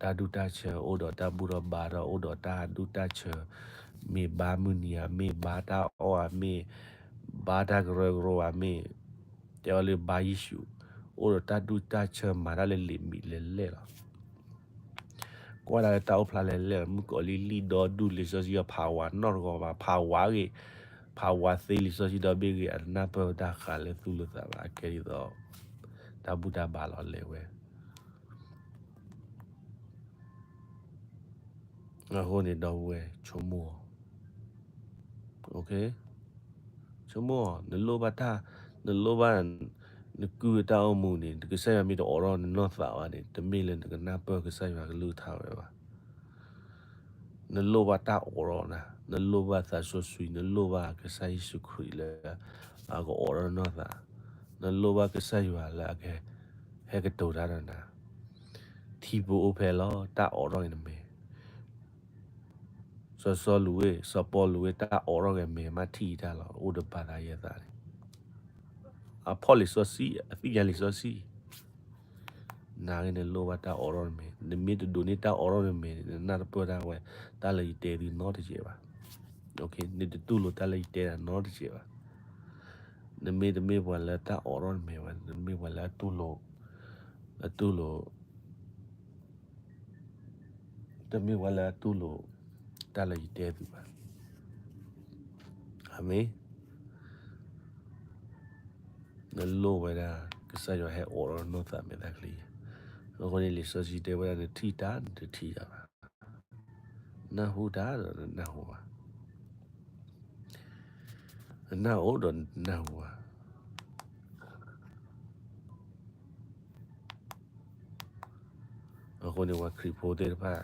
တၢ်ဒူၣ်တၢ်ဆၢ, အိၣ်ဒီးတၢ်ဘူၣ်ထီၣ်ဘါထီၣ်, အိၣ်ဒီးတၢ်ဒူၣ်တၢ်ဆၢ, မ့ၢ်ဘါမုၢ်နံၤဧါ, မ့ၢ်ဘါတၢ်အီၣ်ဧါ, မ့ၢ်ဘါတၢ်ကရၢကရိဧါ, မ့ၢ်တဲအီၤလၢဘါယ့ၣ်ၡူး, အိၣ်ဒီးတၢ်ဒူၣ်တၢ်ဆၢ မၤတၢ်လၢလံာ်မံၤလဲၤလဲၣ်လီၤ. ကွၢ်ဒၣ်လၢတၢ်အိၣ်ဖျါလဲၤလဲၣ်လီၤ. မုၣ်ကီၤလံၢ်လံၣ်ဒီဒူၣ် လံာ်စီဆှံအဖးဝးနီတဂီၢ်ဘၣ်, ဖးဝးဂ့ၤ, ဖးဝးသ့လံာ်စီဆှံဒီဘ့ၣ်ဂ့ၤ အတနၢ်ပၢၢ်တၢ်ဃးလၢသူၣ်လၢသးဘၣ်, အကဲဒ်သိး တၢ်ဘူၣ်တၢ်ဘါလီၤလဲၤဝဲ အဃိန့ၣ် ဒီပုၢ်ဝဲၢ် ဆိကမိၣ်အီၤ, okay, ဆိကမိၣ်အီၤ, နလိၣ်ဘၣ်တၢ်, နလိၣ်ဘၣ်, နကုၢ်တၢ်အိၣ်မူန့ၣ် ကစၢ်ယွၤမ့ၢ်တအိးထီၣ်နနီၢ်သးဘၣ်န့ၣ် တမ့ၢ်လၢနကနၢ်ပၢၢ်ကစၢ်ယွၤကလုၢ်ကထါဝဲဘၣ်. နလိၣ်ဘၣ်တၢ်အိးထီၣ်နၤ, နလိၣ်ဘၣ်သးစီဆှံ, နလိၣ်ဘၣ်ကစၢ်ယ့ၣ်ၡူးခရံာ်လၢ အကအိးထီၣ်နနီၢ်သး, နလိၣ်ဘၣ်ကစၢ်ယွၤလၢအက ဟဲကတိၤတၢ်ဒီးနၤ, ထံဖိအိၣ်ဖဲလီၤ တၢ်အိးထီၣ်က့ၤနမဲာ် စီၤစီလူးဝဲ စီၤပီလူးဝဲ တၢ်အိးထီၣ်က့ၤမဲာ် မ့ၢ်ထံၣ်တၢ်လီၤ အိၣ်ဒီးပာ်သးယဲသးန့ၣ်, အဖီၣ်လံာ်စီဆှံ အသ့ၣ်ညါလံာ်စီဆှံ, နာ်က့နလိၣ်ဘၣ်တၢ်အိးထီၣ်နမဲာ်, နမ့ၢ်တဒိးန့ၢ်တၢ်အိးထီၣ်နမဲာ်န့ၣ် နနၢ်တပၢၢ်တၢ်ဝဲ တၢ်လၢယတဲသုနီတစဲးဘၣ်, နတတူၢ်လိာ်တၢ်လၢယတဲတၢ်နီတစဲးဘၣ်, နမ့ၢ်တမ့ၢ်ပှၤလၢတၢ်အိးထီၣ်နမဲာ်ဘၣ်, နမ့ၢ်ပှၤလၢအတူၢ်လိာ်, အတူၢ်လိာ် တမ့ၢ်ပှၤလၢအတူၢ်လိာ် တၢ်လၢယတဲသုဘၣ်. အၤမ့ၣ်. နလိၣ်ဝဲဒၣ် ကစၢ်ယွၤဟဲအိးထီၣ်နီၢ်သးမဲာ်သၣ်ချံ, အဃိန့ၣ် လံာ်စီဆှံတဲဝဲဒၣ် နထံၣ်တၢ် နတထံၣ်တၢ်ဘၣ်, နၢ်ဟူတၢ်ဒီးနနၢ်ဟူဘၣ်, နနၢ်အိၣ်ဒီးနတနၢ်ဟူဘၣ်. အဃိန့ၣ် ပှၤခရံာ်ဖိသ့ၣ်တဖၣ်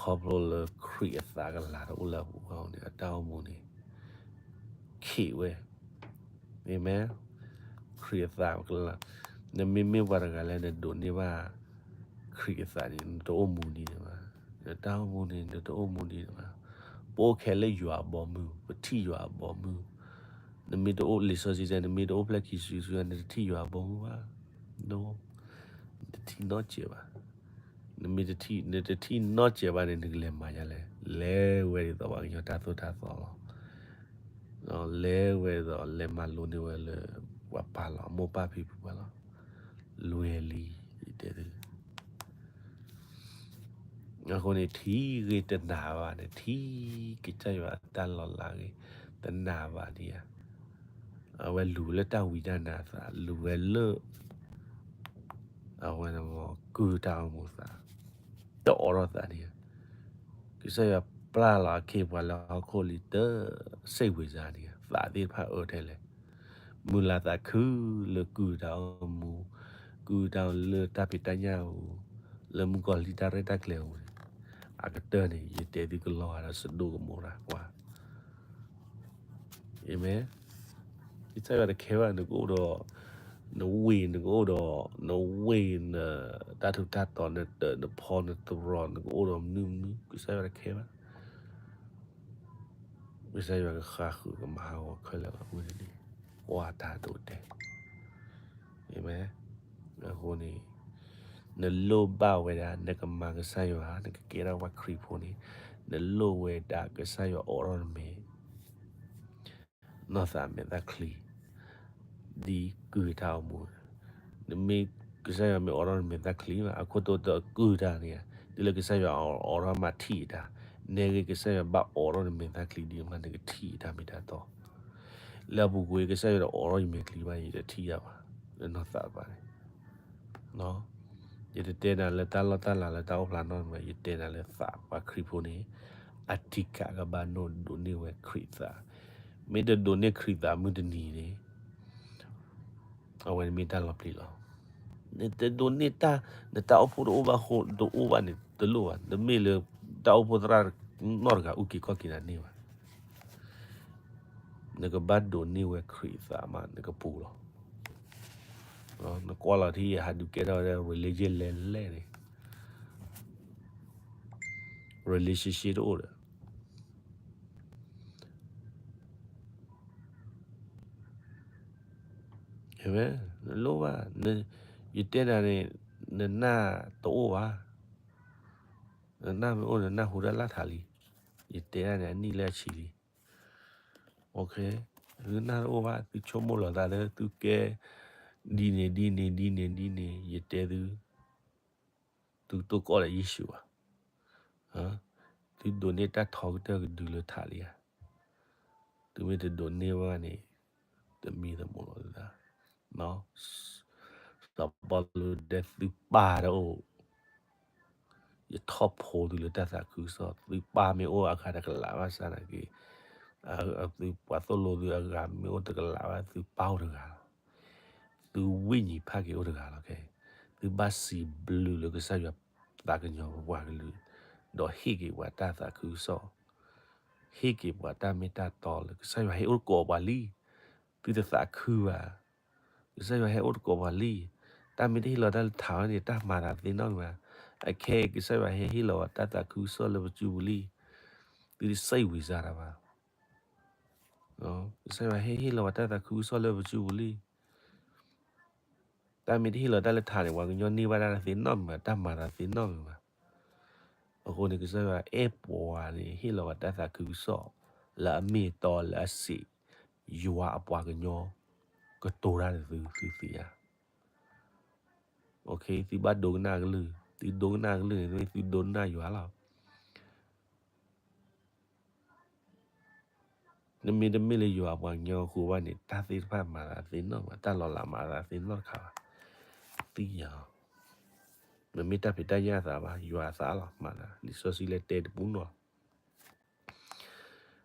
ခီဖျိလၢခရံာ်အသးကလၤတအိၣ်လၢအပူၤအဃိန့ၣ် အတၢ်အိၣ်မူန့ၣ် ခံးဝဲ, အၤမ့ၣ်, ခရံာ်အသးကလၤ, နမ့မ့ၢ်ပှၤတဂၤလၢနဒိးန့ၢ်ဘၣ် ခရံာ်အသးန့ၣ် နတအိၣ်မူဒံးန့ၣ်ဘၣ်, နတၢ်အိၣ်မူန့ၣ် နတအိၣ်မူဒံးန့ၣ်ဘၣ်. ပအိၣ်ခဲလၢယွၤအဘီအမုၢ်, ပထံၣ်ယွၤအဘီအမုၢ်, နမ့ၢ်တအိၣ်လံာ်စီဆှံတဲ နမ့ၢ်တအိၣ်ဖျဲၣ်ခံစုတစု နတထံၣ်ယွၤအဘီအမုၢ်ဘၣ်, နတထံၣ်နီတစဲးဘၣ်. နမ့ၢ်တထံၣ်, နတထံၣ်နီတစဲးဘၣ်န့ၣ် နကလဲၤမၤဒ်လဲၣ်, လဲၤဝဲဒ်သိးပှၤကညီတၢ်သိၣ်တၢ်သီလီၤ. လဲၤဝဲဒ်သိး လဲၤမၤလိန့ၢ်ဝဲလၢ ပှၤပာ်လီၤ မိၢ်ပၢ်ဖံဖုပှၤလီၤ. လွဲၢ်လံ, ယတဲသု အဃိန့ၣ် ထံၣ်ဂ့ၤတနာ်ဘၣ်န့ၣ် ထံၣ်ကစၢ်ယွၤအတၢ်လီၤလးဂ့ၤ တနာ်ဘၣ်ဒံးဧါ. အဝဲလူၤလၢတၢ်ဝံတၢ်နါအသး လူၤဝဲလၢ အဝဲန့ၣ် ကုၢ်တၢ်အိၣ်မူသး တအိးထီၣ်သးဒံးဧါ. ကစၢ်ယွၤပျၢ်လီၤအခ့အပှၤလၢဟီၣ်ခိၣ်လံ တ စိတ်ဝင်စား ဒံးဧါ သးသ့ၣ်တဖၣ်အၢထဲလဲၣ်. မုာ်လၤသးခုလၢကုၢ်တၢ်အိၣ်မူ, ကုၢ်တၢ်အိၣ်လၢတၢ်ဖံးတၢ်ညၣ်အပူၤ, လၢမုၣ်ကီၤလံၢ်တၢ်ရဲၣ်တၢ်ကျဲၤအပူၤန့ၣ်, အကတၢၢ်န့ၣ် ယတဲသုကလီၤဂာ်ဒီးစဒိၣ်ကမိၤရၤပှၤ အၤမ့ၣ်. ကစၢ်ယွၤတ care ဘၣ် နကအိၣ်ဒီး နဝ့ၢ် နကအိၣ်ဒီး နဝ့ၢ် နတၢ်ထူးတၢ်တီၤ နတၢးနဖီနသရီ နကအိၣ်ဒီးမနုၤမနုၤ ကစၢ်ယွၤတ care ဘၣ်. ကစၢ်ယွၤကဃါဃုာ်ကမၤဟးဂီၤခဲလၢာ်လီၤ အဃိန့ၣ်န့ၣ် ကွၢ်တၢ်ဒိၣ်တဲာ် အၤမ့ၣ်. အဃိန့ၣ် နလိၣ်ဘၣ်ဝဲဒၣ် နကမၤကစၢ်ယွၤ နကကဲထီၣ်ပှၤခရံာ်ဖိန့ၣ် နလိၣ်ဝဲဒၣ်ကစၢ်ယွၤအိးထီၣ်နမဲာ် နီၢ်သးမဲာ်ချံ ဒ်ကုၢ်တၢ်အိၣ်မူ, နမ့ၢ် ကစၢ်ယွၤမ့ၢ်အိးထီၣ်နမဲာ်ချံဘၣ် အခိၣ်တီတကုၢ်တၢ်န့ၣ်ဧါ, ဒ်လၢကစၢ်ယွၤအိးထီၣ်မးထံၣ်တၢ်, နဲဂ့ၤကစၢ်ယွၤဘၣ်အိးထီၣ်နမဲာ်ချံဒ်မး နကထံၣ်တၢ်မ့ၢ်တၢ်တီ, လၢအပူၤကွံာ်ကစၢ်ယွၤတအိးထီၣ်ယမဲာ်ချံဘၣ် ယတထံၣ်တၢ်ဘၣ်, နီၢ်သးဘၣ်န့ၣ် ယတတဲနၤလၢတၢ်လီၢ်တၢ်လၤလၢတၢ်အိၣ်ဖျါနီတမံၤ, ယတဲနၤလၢသးပှၤခရံာ်ဖိန့ၣ် အထံကးကဘၣ်နိၣ်ဒိးန့ၢ်ဝဲခရံာ်သး, မ့ၢ်တဒိးန့ၢ်ခရံာ်သးမုၢ်တနံၤန့ၣ် အဝဲန့ၣ်မ့ၢ်တၢ်လီၤပျံၤလီၤ. နတဒိးန့ၢ်တၢ်, နတၢ်အိၣ်ဖှိၣ်တအိၣ်ဘၣ်ဃိ တအိၣ်ဘၣ်န့ၣ် တလိၣ်ဘၣ်, တမ့ၢ်လၢ တၢ်အိၣ်ဖှိၣ်သရၣ်နီတဂၤအုၣ်က့ၤခီၣ်က့ၤနၤန့ၣ်ဘၣ်. နကဘၣ်ဒိးန့ၢ်ဝဲခရံာ်သးမး နကပူၤလီၤ. နကွၢ်လီၤထံၣ် ယဟးဒုးကဲထီၣ်ဝဲဒၣ် religion လဲၤလဲၣ်န့ၣ် relationship တအိၣ်ဒီး နလိၣ်ဘၣ်, ယတဲနၤန့ၣ် နနၢ်တအိၣ်ဘၣ်, နနၢ်မ့ၢ်အိၣ် နနၢ်ဟူတၢ်လၢထးလံ, ယတဲဒၣ်န့ၣ် အနံၣ်လၢအဆံလံ. သုနၢ်တအိၣ်ဘၣ်, သုဆိကမိၣ်လီၤသးလၢသုကဲ ဒ်န့ၣ်ဒ်န့ၣ်ဒ်န့ၣ်ဒ်န့ၣ် ယတဲသု သုတကိးလၢယ့ၣ်ၡူးဘၣ်. သုဒိးန့ၢ်တၢ်ထီကတၢၢ်ကဒုလၢထးလံဧါ. သုမ့ၢ်တဒိးန့ၢ်ဘၣ်န့ၣ် တမံသမိးလီၤသုသး. စီၤပီလူးတဲ သုပၢ်တအိၣ် ယထီၣ်ဖိသုလၢတၢ်သးခုကစီၣ်, သုပၢ်မ့ၢ်အိၣ်အဂၤတကလးဘၣ်ဆၣ်သနာ်က့ သုပှၤသိၣ်လိသုအဂၤမ့ၢ်အိၣ်တကလးဘၣ် သုပၢ်အိၣ်တဂၤလီၤ. သုဝိညာဉ်ဖးက့ၤအိၣ်တဂၤလီၤခဲအံၤ. သုဘၣ်စံးဘျုးလၢကစၢ်ယွၤသးကညီၤပပှၤကလုာ်, ဒီးဟ့ၣ်က့ၤပှၤတၢ်သးခုကစီၣ်, ဟ့ၣ်က့ၤပှၤတၢ်မ့ၢ်တၢ်တီလၢကစၢ်ယွၤဟဲအိၣ်တကိးပှၤလံ. သုတသးခုဘၣ်. ကစၢ်ယွၤဟဲအိၣ်တကိးပှၤလံ. တၢ်မ့ၢ်တဟ့ၣ်လီၤတၢ်လၢထးန့ၣ် တၢ်မၤသးသ့နီတမံၤဘၣ်. အခဲအံၤ ကစၢ်ယွၤဟဲဟ့ၣ်လီၤပှၤတၢ်သးခုကစီၣ်လၢပစုပူၤလံ. သုတစိတ်ဝင်စားတၢ်ဘၣ်. ကစၢ်ယွၤဟဲဟ့ၣ်လီၤပှၤတၢ်သးခုကစီၣ်လၢပစုပူၤလံ. တၢ်မ့ၢ်တဟ့ၣ်လီၤတၢ်လၢထးန့ၣ် ပှၤကညီန့ၢ်ဘၣ်တၢ်သ့နီတမံၤဘၣ်, တၢ်မၤသးသ့နီတမံၤဘၣ်. အဃိန့ၣ် ကစၢ်ယွၤအဲၣ်ပှၤန့ၣ် ဟ့ၣ်လီၤပှၤတၢ်သးခုကစီၣ် လၢအမ့ၢ်အတီလၢအစံး ယွၤအပှၤကညီ ကတိၤတၢ်ဒီးသု သုသ့ၣ်ညါ. သုဘၣ်ဒိကနၣ်အကလုၢ်, သုဒိကနၣ်အကလုၢ်န့ၣ် မ့ၢ်သုဒိကနၣ်ယွၤလီၤ. နမ့ၢ်တမ့ၢ်လၢယွၤအပှၤကညီအဃိဘၣ်န့ၣ် တၢ်သ့ၣ်တဖၣ်မၤသးသ့နီတမံၤဘၣ်, တၢ်လီၤလးမၤသးသ့နီတခါဘၣ်. သ့ၣ်ညါလီၤ. နမ့ၢ်တၢ်ဖံးတၢ်ညၣ်အသးဘၣ်, ယွၤအသးလီၤမၤသး, လံာ်စီဆှံလၢတဲတပူၤနီၤ.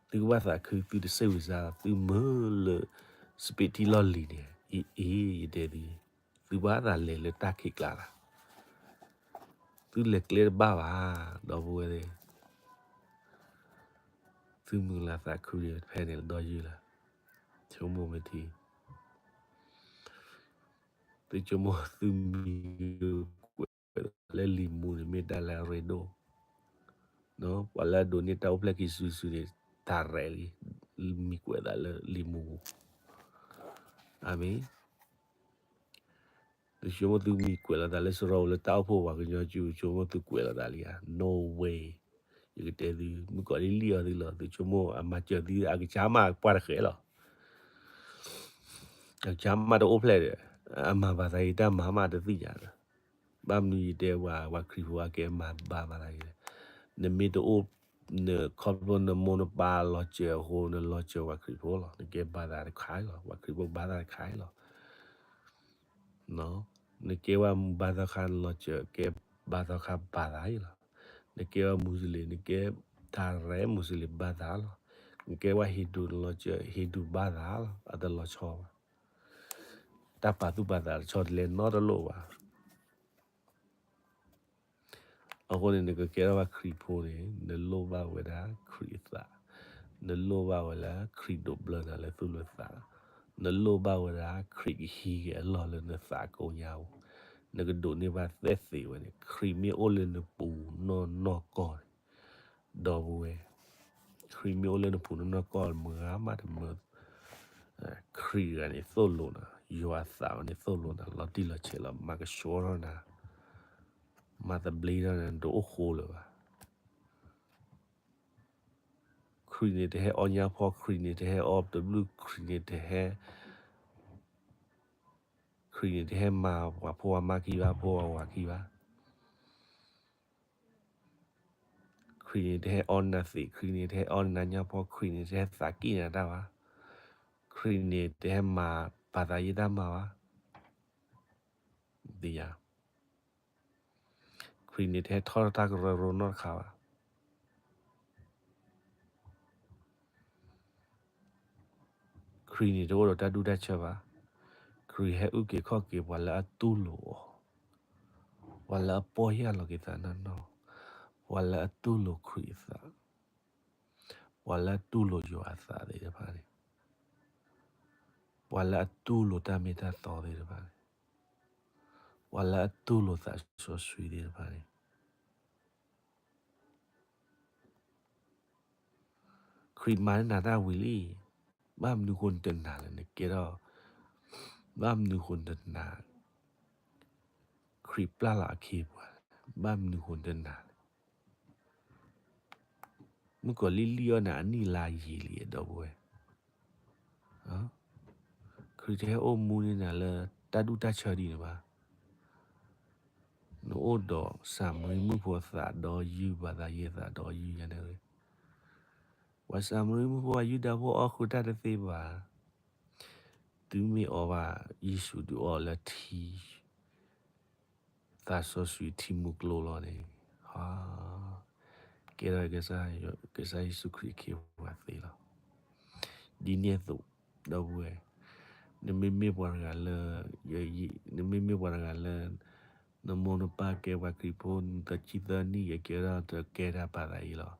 သုကဘၣ်သးခု, သုတစိတ်ဝင်စား, သုမုာ်လၢ စပံးထံလီၢ်လံၤန့ၣ်, အ့ အ့ ယတဲသု, သုဘၣ်သးလဲၤလၢတၢ်ခံးကျါလီၤ. သုလဲၤကျဲတဘၣ်ဘၣ်, ဒီပုၢ်ဝဲၢ်သ့ၣ်, သုမုာ်လၤသးခုတဖဲန့ၣ်လၢဒီယုၢ်လီၤ. ဆိကမိၣ်မ့ၢ်ထံ သုဆိကမိၣ်သုမံၤကွဲးလၢလံာ်မူန့ၣ် မ့ၢ်တၢ်လၢအရ့ဒိၣ်, ပှၤလၢအဒိးန့ၢ်တၢ်အိၣ်ဖျဲၣ်ခံစုတစုန့ၣ် တၢ်ရဲၣ်လံ, မံၤကွဲးသးလၢလံာ်မူပူၤ. အၤမ့ၣ်. သုဆိကမိၣ်သုမံၤကွဲးလီၤသးလၢစရီပူၤလၢတၢ်အိၣ်ဖှိၣ်ပှၤကညီစု, ဆိကမိၣ်သုကွဲးလီၤသးလံဧါ. No way. ယကတဲသု, မုၣ်ကီၤလံၢ်လံၢ်အီၤသုလီၤ, သုဆိကမိၣ်အမၤစၢၤသု အကစၢ်မးပှၢ်တဃဲလီၤ. အကစၢ်မးတအိၣ်ဖျဲၣ်ဒီး အမၤဘၣ်သးအံၤ တၢ်မၤမးတသ့ၣ်ညါဒီး, ဘၣ်မနုၤယတဲပှၤ ပှၤခရံာ်ဖိအကဲမၤဘၣ်သးအံၤလဲၣ်. နမ့ၢ်တအိၣ် နခီဖျိနမိၢ်နပၢ်လီၤစၢၤအဃိ နလီၤစၢၤပှၤခရံာ်ဖိလီၤ. နကဲဘါသးတခါအံၤလီၤ, ပှၤခရံာ်ဖိဘါသးတခါအံၤလီၤ. နကဲဝဲမူဘါသီခါ နလီၤစၢၤကဲဘါသီခါဘါသးအံၤလီၤ. နကဲဝဲမူစလ့ၣ် နကဲတၢ်ရဲမူစလ့ၣ်ဘါသးလီၤ. နကဲဝဲဟ့ၣ်ဒူၣ် နလီၤစၢၤဟ့ၣ်ဒူၣ်ဘါသးလီၤ. အတလီၤဆီဘၣ်. တၢ်ပာ်သူၣ်ပာ်သးတဆီတလဲနီတလိၣ်ဘၣ်. အဃိန့ၣ် နကကဲထီၣ်ဘၣ်ခရံာ်ဖိန့ၣ် နလိၣ်ဘၣ်ဝဲဒၣ်ခရံာ်အသး, နလိၣ်ဘၣ်ဝဲဒၣ်ခရံာ်ဒိးဘျၢနၤလၢသူၣ်လၢသး, နလိၣ်ဘၣ်ဝဲဒၣ်ခရံာ်ကဟံးက့ၤအလီၢ်လၢနသးကိညါပူၤ, နကဒိးန့ၢ်ဘၣ်သဲသ့ဝဲန့ၣ် ခရံာ်မ့ၢ်အိၣ်လၢနပူၤနီၢ်နီၢ်ကီၢ်န့ၣ်, ဒီပုၢ်ဝဲၢ်, ခရံာ်မ့ၢ်အိၣ်လၢနပူၤနီၢ်နီၢ်ကီၢ် မတၤမတၤ ခရံာ်တဂၤန့ၣ်သိၣ်လိနၤ, ယွၤအသးန့ၣ်သိၣ်လိနၤ လီၤတံၢ်လီၤဆဲးလီၤ, မၤကဆှီထီၣ်နၤ, မၤသဘျ့ထီၣ်နၤ နတအိၣ်ဃိလၢၤဘၣ်. ခရံာ်န့ၣ်တဟဲအီၣ်ညါဖီ, ခရံာ်န့ၣ်တဟဲအီၣ်တဘျုး, ခရံာ်န့ၣ်တဟဲ, ခရံာ်န့ၣ်တဟဲမၤပှၤဖိဝၤမါခံဘၣ်, ဖိဝၤဝၤခံဘၣ်. ခရံာ်န့ၣ်တဟဲအီၣ်နၤသံး, ခရံာ်န့ၣ်တဟဲအီၣ်နၤညါဖီ, ခရံာ်န့ၣ်တဟဲသးကံၢ်နၤတၢ်ဘၣ်. ခရံာ်န့ၣ်တဟဲမၤပာ်သးယ့ၢ်တၢ်မၤဘၣ်. သ့ၣ်ညါ, ခရံာ်န့ၣ်တဟဲထီထီၣ်တၢ်ကရၢကရိနီတခါဘၣ်. ခရံာ်န့ၣ်တအိၣ်ဒီးတၢ်ဒူၣ်တၢ်ဆၢဘၣ်. ခရံာ်ဟဲအုၣ်က့ၤခီၣ်က့ၤပှၤလၢအတူၢ်လိာ်အီၤ, ပှၤလၢအပီၢ်ယၢ်လီၤက့ၤသးနီၢ်နီၢ်, ပှၤလၢအတူၢ်လိာ်ခရံာ်အသး, ပှၤလၢအတူၢ်လိာ်ယွၤအသးသ့ၣ်တဖၣ်န့ၣ်, ပှၤလၢအတူၢ်လိာ်တၢ်မ့ၢ်တၢ်တီသ့ၣ်တဖၣ်န့ၣ်, ပှၤလၢအတူၢ်လိာ်သးစီဆှံသ့ၣ်တဖၣ်န့ၣ် ခရံာ်မၤန့ၢ်နၤတၢ်ဝံၤလံ. ဘၣ်မနုၤဃိနတနာ်လဲၣ် နကဲထီၣ်, ဘၣ်မနုၤဃိနတနာ် ခရံာ်ပျၢ်လီၤအခ့အပှၤလဲၣ်, ဘၣ်မနုၤဃိနတနာ်လဲၣ်. မုၣ်ကီၤလံၢ်လံၣ်အီၣ်နၤအနံၣ်လါယံာ်လံ ဒီပုၢ်ဝဲၢ်. ခရံာ်တဟဲအိၣ်မူန့ၢ်နၤလၢတၢ်ဒူၣ်တၢ်ဆၢဒ်န့ၣ်ဘၣ်. နအိၣ်ဒီးစၤမရံမုၣ်ဖိအသးဒီးယုၢ် ဘၣ်သးယ့ၢ်သးဒီးယုၢ်ညါန့ၣ်, ပှၤစၤမရံမုၣ်ဖိအယူဒၤဖိအီၣ်ဃုာ်တၢ်တသ့ဘၣ်. တုၤမ့ၢ်အီၣ်ဘၣ် ယ့ၣ်ၡူးဒုးအီၣ်လၢထံ သးစီဆှံထံမူကျိလီၤန့ၣ်, ကဲထီၣ်ကစၢ်ယ့ၣ်ၡူးခရံာ်အခ့အပှၤသ့လီၤ. ဒ်န့ၣ်အသိး, ဒီပုၢ်ဝဲၢ်, နမ့မ့ၢ်ပှၤတဂၤလၢ, နမ့မ့ၢ်ပှၤတဂၤလၢ နမိၢ်နပၢ်ကဲပှၤခရံာ်ဖိ နသၢဆံသၢနံၣ် ယကဲထီၣ်တကဲတၢ်ဘၣ်သးယ့ၢ်လီၤ.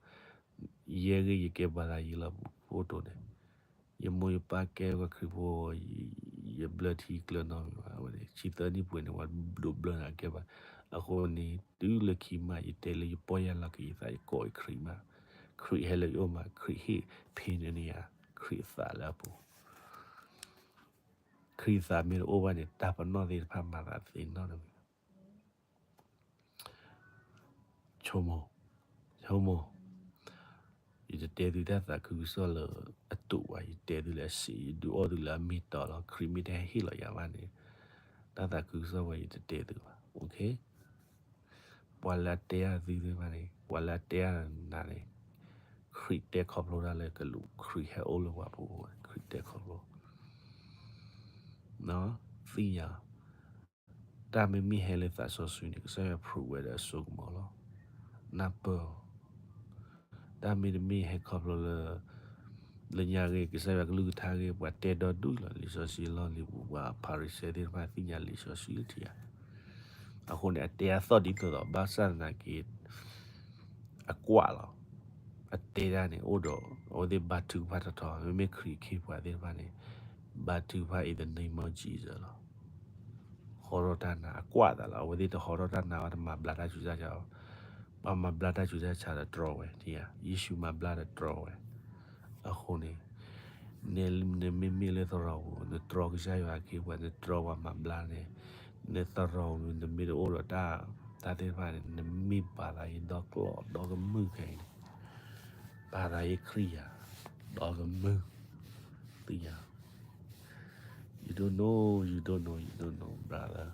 ယဲဂ့ၤယကဲဘၣ်သးယ့ၢ်လီၤ ဖိတိၤန့ၣ်, ယမိၢ်ယပၢ်ကဲပှၤခရံာ်ဖိ, ယဘျၢထံကျၢၤနီတမံၤဘၣ်. အဝဲန့ၣ် ဆံသၢနံၣ်ပှဲၤန့ၣ် ပှၤဒိးဘျၢနၤကဲဘၣ်. အဃိန့ၣ် တုၤလၢခံမး ယတဲလၢယပီၢ်ယၢ်လီၤက့ၤယသး ယကိးယခရံာ်မး, ခရံာ်ဟဲလၢယအိၣ်မး, ခရံာ်ဟ့ၣ်ဖ့န့ၢ်ယၤ ခရံာ်အသးလၢအပူၤ. ခရံာ်အသးမ့ၢ်တအိၣ်ဘၣ်န့ၣ် တၢ်ပနီၣ်သ့ၣ်တဖၣ်မၤသးသ့နီတမံၤ. ဆိကမိၣ်, ဆိကမိၣ်, ယတတဲသုတၢ်သးခုကစီၣ်လၢအတူးဘၣ်, ယတဲသုလၢအစံး, ယဒုးအီၣ်သုလၢအမ့ၢ်တီလီၤ. ခရံာ်မ့ၢ်တဟဲဟ့ၣ်လီၤယၤဘၣ်န့ၣ်, တၢ်သးခုကစီၣ်ဝဲယတတဲသုဘၣ်. ပှၤလၢအတဲအါသုသ့ၣ်တဖၣ်န့ၣ်, ပှၤလၢအတဲအါနၤန့ၣ်, ခရံာ်တဲခီဖျိတၢ်လၢကလူး, ခရံာ်ဟဲအိၣ်လၢပှၤပူၤ, ခရံာ်တဲခီဖျိ, သ့ၣ်ညါ, တၢ်မ့မ့ၢ်ဟဲလၢသးစီဆှံန့ၣ် ကစၢ်ယွၤ prove ဝဲဒီးအစိကမီၤလီၤ. နၢ်ပၢၢ်အီၤ, တၢ်မ့တမ့ၢ်ဟဲခီဖျိလၢ လၢညါဂ့ၤ ကစၢ်ယွၤကလုၢ်ကထါဂ့ၤ ပှၤတဲဒီဒူၣ်လီၤ လံာ်စီဆှံလီၢ်လံၤပူၤ ပှၤဖၤရံၤၡဲသ့ၣ်တဖၣ်သ့ၣ်ညါလံာ်စီဆှံလၢထံဧါ. အဃိန့ၣ် အတဲအသီၣ်ဒ်သိးသိး ဘၣ်ဆၣ်သနာ်က့ အကွၢ်လီၤ. အတဲဒၣ်န့ၣ် အိၣ်ဒီး အဝဲသ့ၣ်ဘါထုကဖၣ်ထီထီ မ့မ့ၢ်ခရံာ်အခ့အပှၤသ့ၣ်တဖၣ်န့ၣ် ဘါထုကဖၣ် in the name of Jesus လီၤ. ဟီထီၣ်တၢ်နါ အကွၢ်သးလီၤ. အဝဲသ့ၣ်တဟီထီၣ်တၢ်နါဘၣ် တမၤဘျါတၢ်ဆူးတၢ်ဆါဘၣ်. ပှၤမၤဘျါတၢ်ဆူးတၢ်ဆါဒီးတြီဝဲ, ယ့ၣ်ၡူးမၤဘျါဒီးတြီဝဲ. အဃိန့ၣ် နမ့မ့ၢ်လၢသရိာ်ပူၤ နတြီကစၢ်ယွၤအခ့အပှၤ နတြီပှၤမၤဘျါန့ၣ် နသရိာ်ပူၤ နမ့ၢ်တအိၣ်ဒီးတၢ် တၢ်သ့ၣ်တဖၣ်န့ၣ် နမ့ၢ်ဘါသးအံၤဒီကျီၢ်ဒီကမုၢ်ခဲအံၤန့ၣ် ဘါသးအံၤခရံာ်ဧါ ဒီကမုၢ် သ့ၣ်ညါ you don't know, you don't know, you don't know, brother.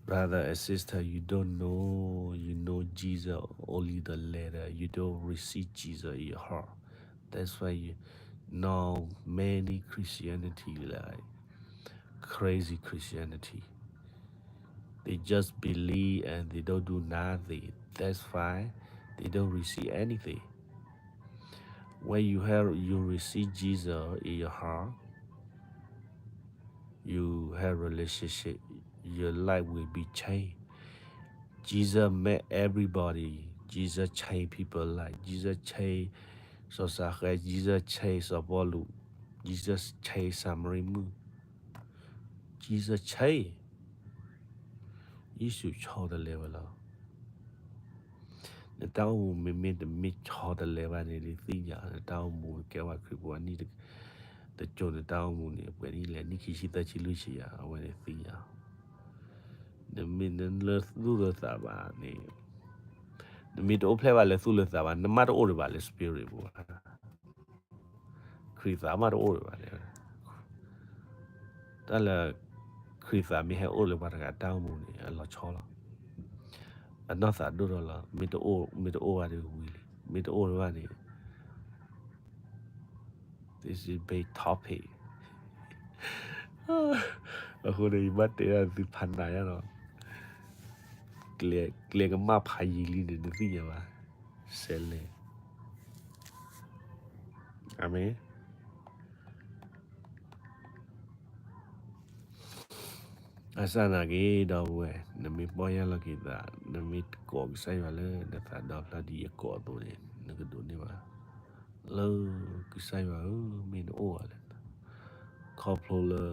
Brother and sister, you don't know, you know Jesus, only the letter. You don't receive Jesus in your heart. That's why you, now many Christianity, like crazy Christianity. They just believe and they don't do nothing. That's why they don't receive anything. When you have, you receive Jesus in your heart, you have relationship, your life will be changed. Jesus met everybody. Jesus changed people life. Jesus changed စီၤစၤဃဲ, Jesus changed စီၤပီလူး, Jesus changed စၤမရံမုၣ်, Jesus changed. ယ့ၣ်ၡူးဆီတလဲဝဲလီၤ. နတၢ်အိၣ်မူမ့မ့ၢ်တမ့ၢ်ဆီတလဲဘၣ်န့ၣ် ဒုးသ့ၣ်ညါ, နတၢ်အိၣ်မူကဲဝဲခရံာ်ဖိအနံၣ်တကၠိၤ နတၢ်အိၣ်မူန့ၣ် အပှဲၤနံၣ်လဲၣ်, နံၣ်ခံဆံသၢဆံလွံၢ်ဆံယၤ, အဝဲန့ၣ်သ့ၣ်ညါ. နမ့ၢ်နလၢသူၣ်လၢသးဘၣ်န့ၣ်, နမ့ၢ်တအိၣ်ဖျဲၣ်ဘၣ်လၢသူၣ်လၢသးဘၣ်, နမ့ၢ်တအိၣ်ဒံးဘၣ်လၢ spirit ပူၤဘၣ်, ခရံာ်သးမ့ၢ်တအိၣ်ဒံးဘၣ်န့ၣ်, တၢ်လၢ ခရံာ်သးမ့ၢ်ဟဲအိၣ်လၢပှၤတဂၤတၢ်အိၣ်မူန့ၣ် အလီၤဆီလီၤ. အနီၢ်သးဒိၣ်ထီၣ်လီၤ. မ့ၢ်တအိၣ်, မ့ၢ်တအိၣ်ဘၣ်ဒီးဝံၤလံ, မ့ၢ်တအိၣ်ဘၣ်န့ၣ် this is big topic. အဃိန့ၣ် ယဘၣ်တဲဒၣ်သုဖးနးယါလီၤ. ကျဲ, ကျဲကမၣ်ဖးယံာ်လံန့ၣ် နသ့ၣ်ညါဘၣ်. ဆဲးလဲၣ်. အၤမ့ၣ်. ဘၣ်ဆၣ်သနာ်က့ ဒီပုၢ်ဝဲၢ်, နမ့ၢ်ပီၢ်ယၢ်လီၤက့ၤသး, နမ့ၢ်ကိးကစၢ်ယွၤလၢနသးဒီဖျၢၣ်ဒ်ယကိးအသိးန့ၣ် နကဒိးန့ၢ်ဘၣ်. လၢကစၢ်ယွၤဧၢ, မ့ၢ်နအိၣ်ဧါလဲၣ်. ခီဖျိလၢ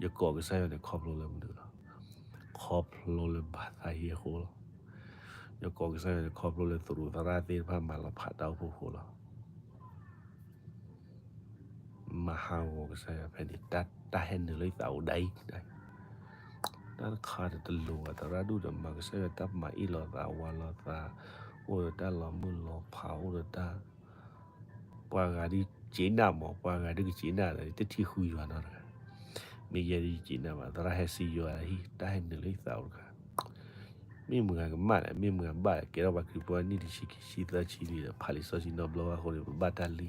ယကိးကစၢ်ယွၤန့ၣ် ခီဖျိလၢမနုၤလီၤ. ခီဖျိလၢဘၣ်သးဟ့အဃိလီၤ. ယကိးကစၢ်ယွၤန့ၣ် ခီဖျိလၢသရူးသရၣ်သ့ၣ်တဖၣ်မၤလီၤဖးတၢ်အိၣ်ဖှိၣ်အဃိလီၤ. မၤဟးဂီၤကစၢ်ယွၤဖဲန့ၣ်, တၢ်ဟဲနုာ်လၢယသးအိၣ်ဒၣ်အံၤ, တၢ်တခါတလိၤဘၣ်, သရၣ်ဒိၣ်ဒီးမၤကစၢ်ယွၤတၢ်မၤအ့ၣ်လိာ်သးဝါလိာ်သး, အိၣ်ဒီးတၢ်လီၤမုၢ်လီၤဖး, အိၣ်ဒီးတၢ် ပှၤဂၤဒုးက့နၣ်မး, ပှၤဂၤဒုးက့နၣ်ဒီး တထံၣ်ဃုယွၤနီတဂၤ. မ့ၢ်ယဲဒုးယက့နၣ်ဘၣ်, သရၣ်ဟဲစံယွၤဟံၣ်, တၢ်ဟဲနုာ်လၢယသးအိၣ်တခါ. မ့ၢ်မတၤကမၣ်လဲၣ်, မ့ၢ်မတၤဘၣ်လဲၣ်, ကဲထီၣ်ပှၤခရံာ်ဖိအနံၣ်တဆံခံဆံသၢဆံလံဒီး ဖးလံာ်စီဆှံနီတဘျီဘၣ်အဃိန့ၣ် ပဘၣ်တၢ်လံ.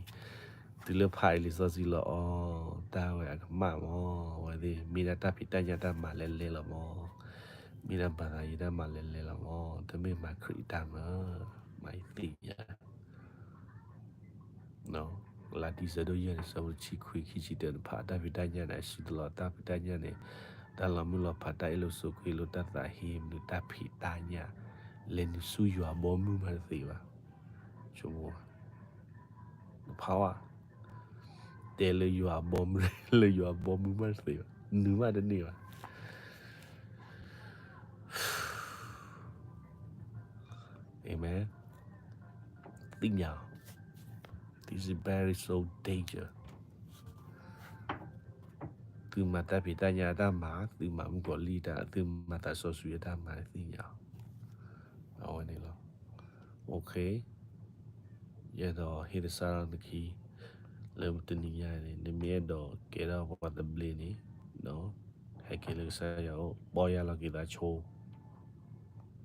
တုၤလၢဖးအံၤလံာ်စီဆှံလီၤအီၤ, တၢ်ဝဲအကမၣ်မး, အဝဲသ့ၣ်မ့ၢ်ဒၣ်တၢ်ဖံးတၢ်ညၣ်တၢ်မၤလဲၤလဲၤလီၤမး, မ့ၢ်ဒၣ်ဘၣ်သးယံၤတၢ်မၤလဲၤလဲၤလီၤမး, တမ့ၢ်မၤခရံာ်အတၢ်မၤ, မၤယသ့ၣ်ညါ လၢတံဆၢဒိၣ်ယဲၢ်န့ၣ် ဆၢဖိတဆံခွံ ခံဆံတၢန့ၣ် ဖးတၢ်ဖံးတၢ်ညၣ်န့ၣ် အစုတလီၤတၢ်ဖံးတၢ်ညၣ်န့ၣ်, တၢ်လီၤမုၢ်လီၤဖး တၢ်အ့ၣ်လိာ်ဆိးက့လိာ် တၢ်သးဟ့မနုၤ တၢ်ဖံးတၢ်ညၣ်, လဲၤနုာ်ဆူယွၤအဘီအမုၢ်မးတသ့ဘၣ်. ဆိကမိၣ်, နဖးဝဲ, တဲလၢယွၤအဘီအမုၢ်, လၢယွၤအဘီအမုၢ်မးတသ့ဘၣ်, နုာ်မးတန့ၢ်ဘၣ်. Amen. သ့ၣ်ညါ, this is very so danger. သုမၤတၢ်ဖံးတၢ်ညၣ်အတၢ်မၤ, သုမၤမုၣ်ကီၤလံၢ်တၢ်, သုမၤသးစီဆှံအတၢ်မၤ သ့ၣ်ညါ, အဝဲန့ၣ်လီၤ. Okay, ယအဲၣ်ဒိးဟ့ၣ်သဆၣ်ထီၣ်နခံ, လၢတနံၤညါန့ၣ် နမ့ၢ်အဲၣ်ဒိးကဲထီၣ်ပှၤသဘျ့န့ၣ်, ဟဲက့ၤလၢကစၢ်ယွၤအအိၣ်, ပီၢ်ယၢ်လီၤက့ၤသးဆိ,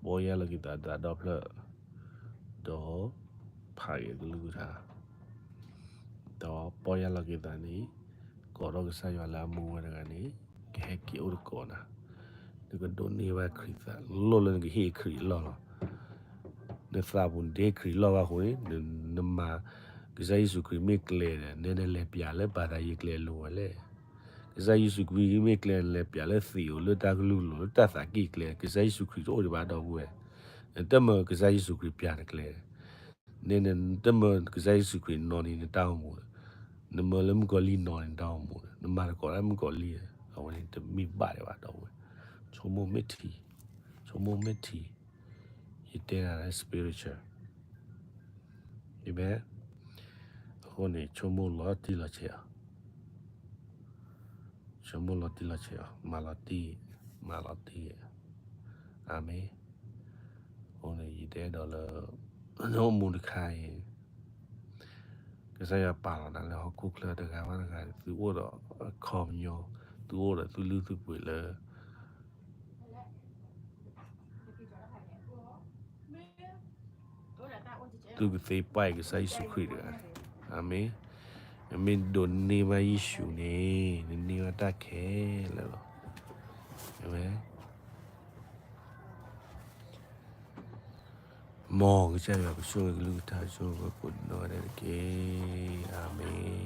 ပီၢ်ယၢ်လီၤက့ၤသးသးဒီဖျၢၣ်, ဒီးဖးက့ၤကလုၢ်ကထါ, ဒီးပီၢ်ယၢ်လီၤက့ၤသးန့ၣ်, ကိးထီၣ်ကစၢ်ယွၤလၢအမူဝဲတဂၤန့ၣ်, ကဟဲက့ၤအိၣ်တကိးနၤ, နကဒိးန့ၢ်ဘၣ်ခရံာ်သး, လိၣ်လၢနကဟ့ၣ်ခရံာ်အလီၢ်လီၤ. နသးပူၤန့ၣ်တဟ့ၣ်ခရံာ်အလီၢ်ဘၣ်အဃိန့ၣ်, နမၤ ကစၢ်ယ့ၣ်ၡူးခရံာ်မ့ၢ်ကျဲဒီး နလဲၤပျးလၢဘၣ်သးယံၤကျဲအလိၤဝဲလဲၣ်. ကစၢ်ယ့ၣ်ၡူးခရံာ်မ့ၢ်ကျဲ နလဲၤပျးလၢသံးဧိၤ လၢတၢ်ကလုၢ်လိၤ လၢတၢ်သးကံၢ်ကျဲ, ကစၢ်ယ့ၣ်ၡူးခရံာ်တအိၣ်ဒံးဘၣ် ဒီပုၢ်ဝဲၢ်. နတမၢကစၢ်ယ့ၣ်ၡူးခရံာ်ပျးနကျဲ, န, နတမၢကစၢ်ယ့ၣ်ၡူးခရံာ်နီၢ်န့ၢ်နတၢ်အိၣ်မူ, နမၢလၢမုၣ်ကီၤလံၢ်နီၢ်န့ၢ်နတၢ်အိၣ်မူ, နမၤသကိးတၢ်မုၣ်ကီၤလံၢ်, အဝဲန့ၣ်တမ့ၢ်ဘၣ်ဒံးဘၣ် ဒီပုၢ်ဝဲၢ်. ဆိကမိၣ်မ့ၢ်ထံ, ဆိကမိၣ်မ့ၢ်ထံ, ယတဲနၤလၢ spiritual အဃိန့ၣ် ဆိကမိၣ်လီၤတံၢ်လီၤဆဲးအီၤ, ဆိကမိၣ်လီၤတံၢ်လီၤဆဲးအီၤ, မၤလီၤတံၢ်, မၤလီၤတံၢ်, အၤမ့ၣ်. အဃိန့ၣ် ယတအဲၣ်ဒိးလၢ နအိၣ်မူတခါအံၤ ကစၢ်ယွၤပာ်လီၤနၤလၢဟီၣ်ခိၣ်ချၢတဂၤဘၣ်တဂၤန့ၣ် သုအိၣ်ဒီးအခီပညီ, သုအိၣ်ဒီးသုလုၢ်သုပှ့ၤလၢ သူၣ်ကသ့ပှၢ်အံၤ ကစၢ်ယ့ၣ်ၡူးခရံာ်တဂၤ, အၤမ့ၣ်. နမ့ၢ်ဒိးန့ၢ်ဘၣ်ယ့ၣ်ၡူးန့ၣ် နန့ၢ်ဘၣ်တၢ်ခဲလၢာ်လီၤ. အၤမ့ၣ်. မ်ကစၢ်ယွၤကဆိၣ်ဂ့ၤကလုၢ်ကထါ ဆိၣ်ဂ့ၤပှၤကိးနီၢ်ဂၤဒဲးတက့ၢ်. အၤမ့ၣ်.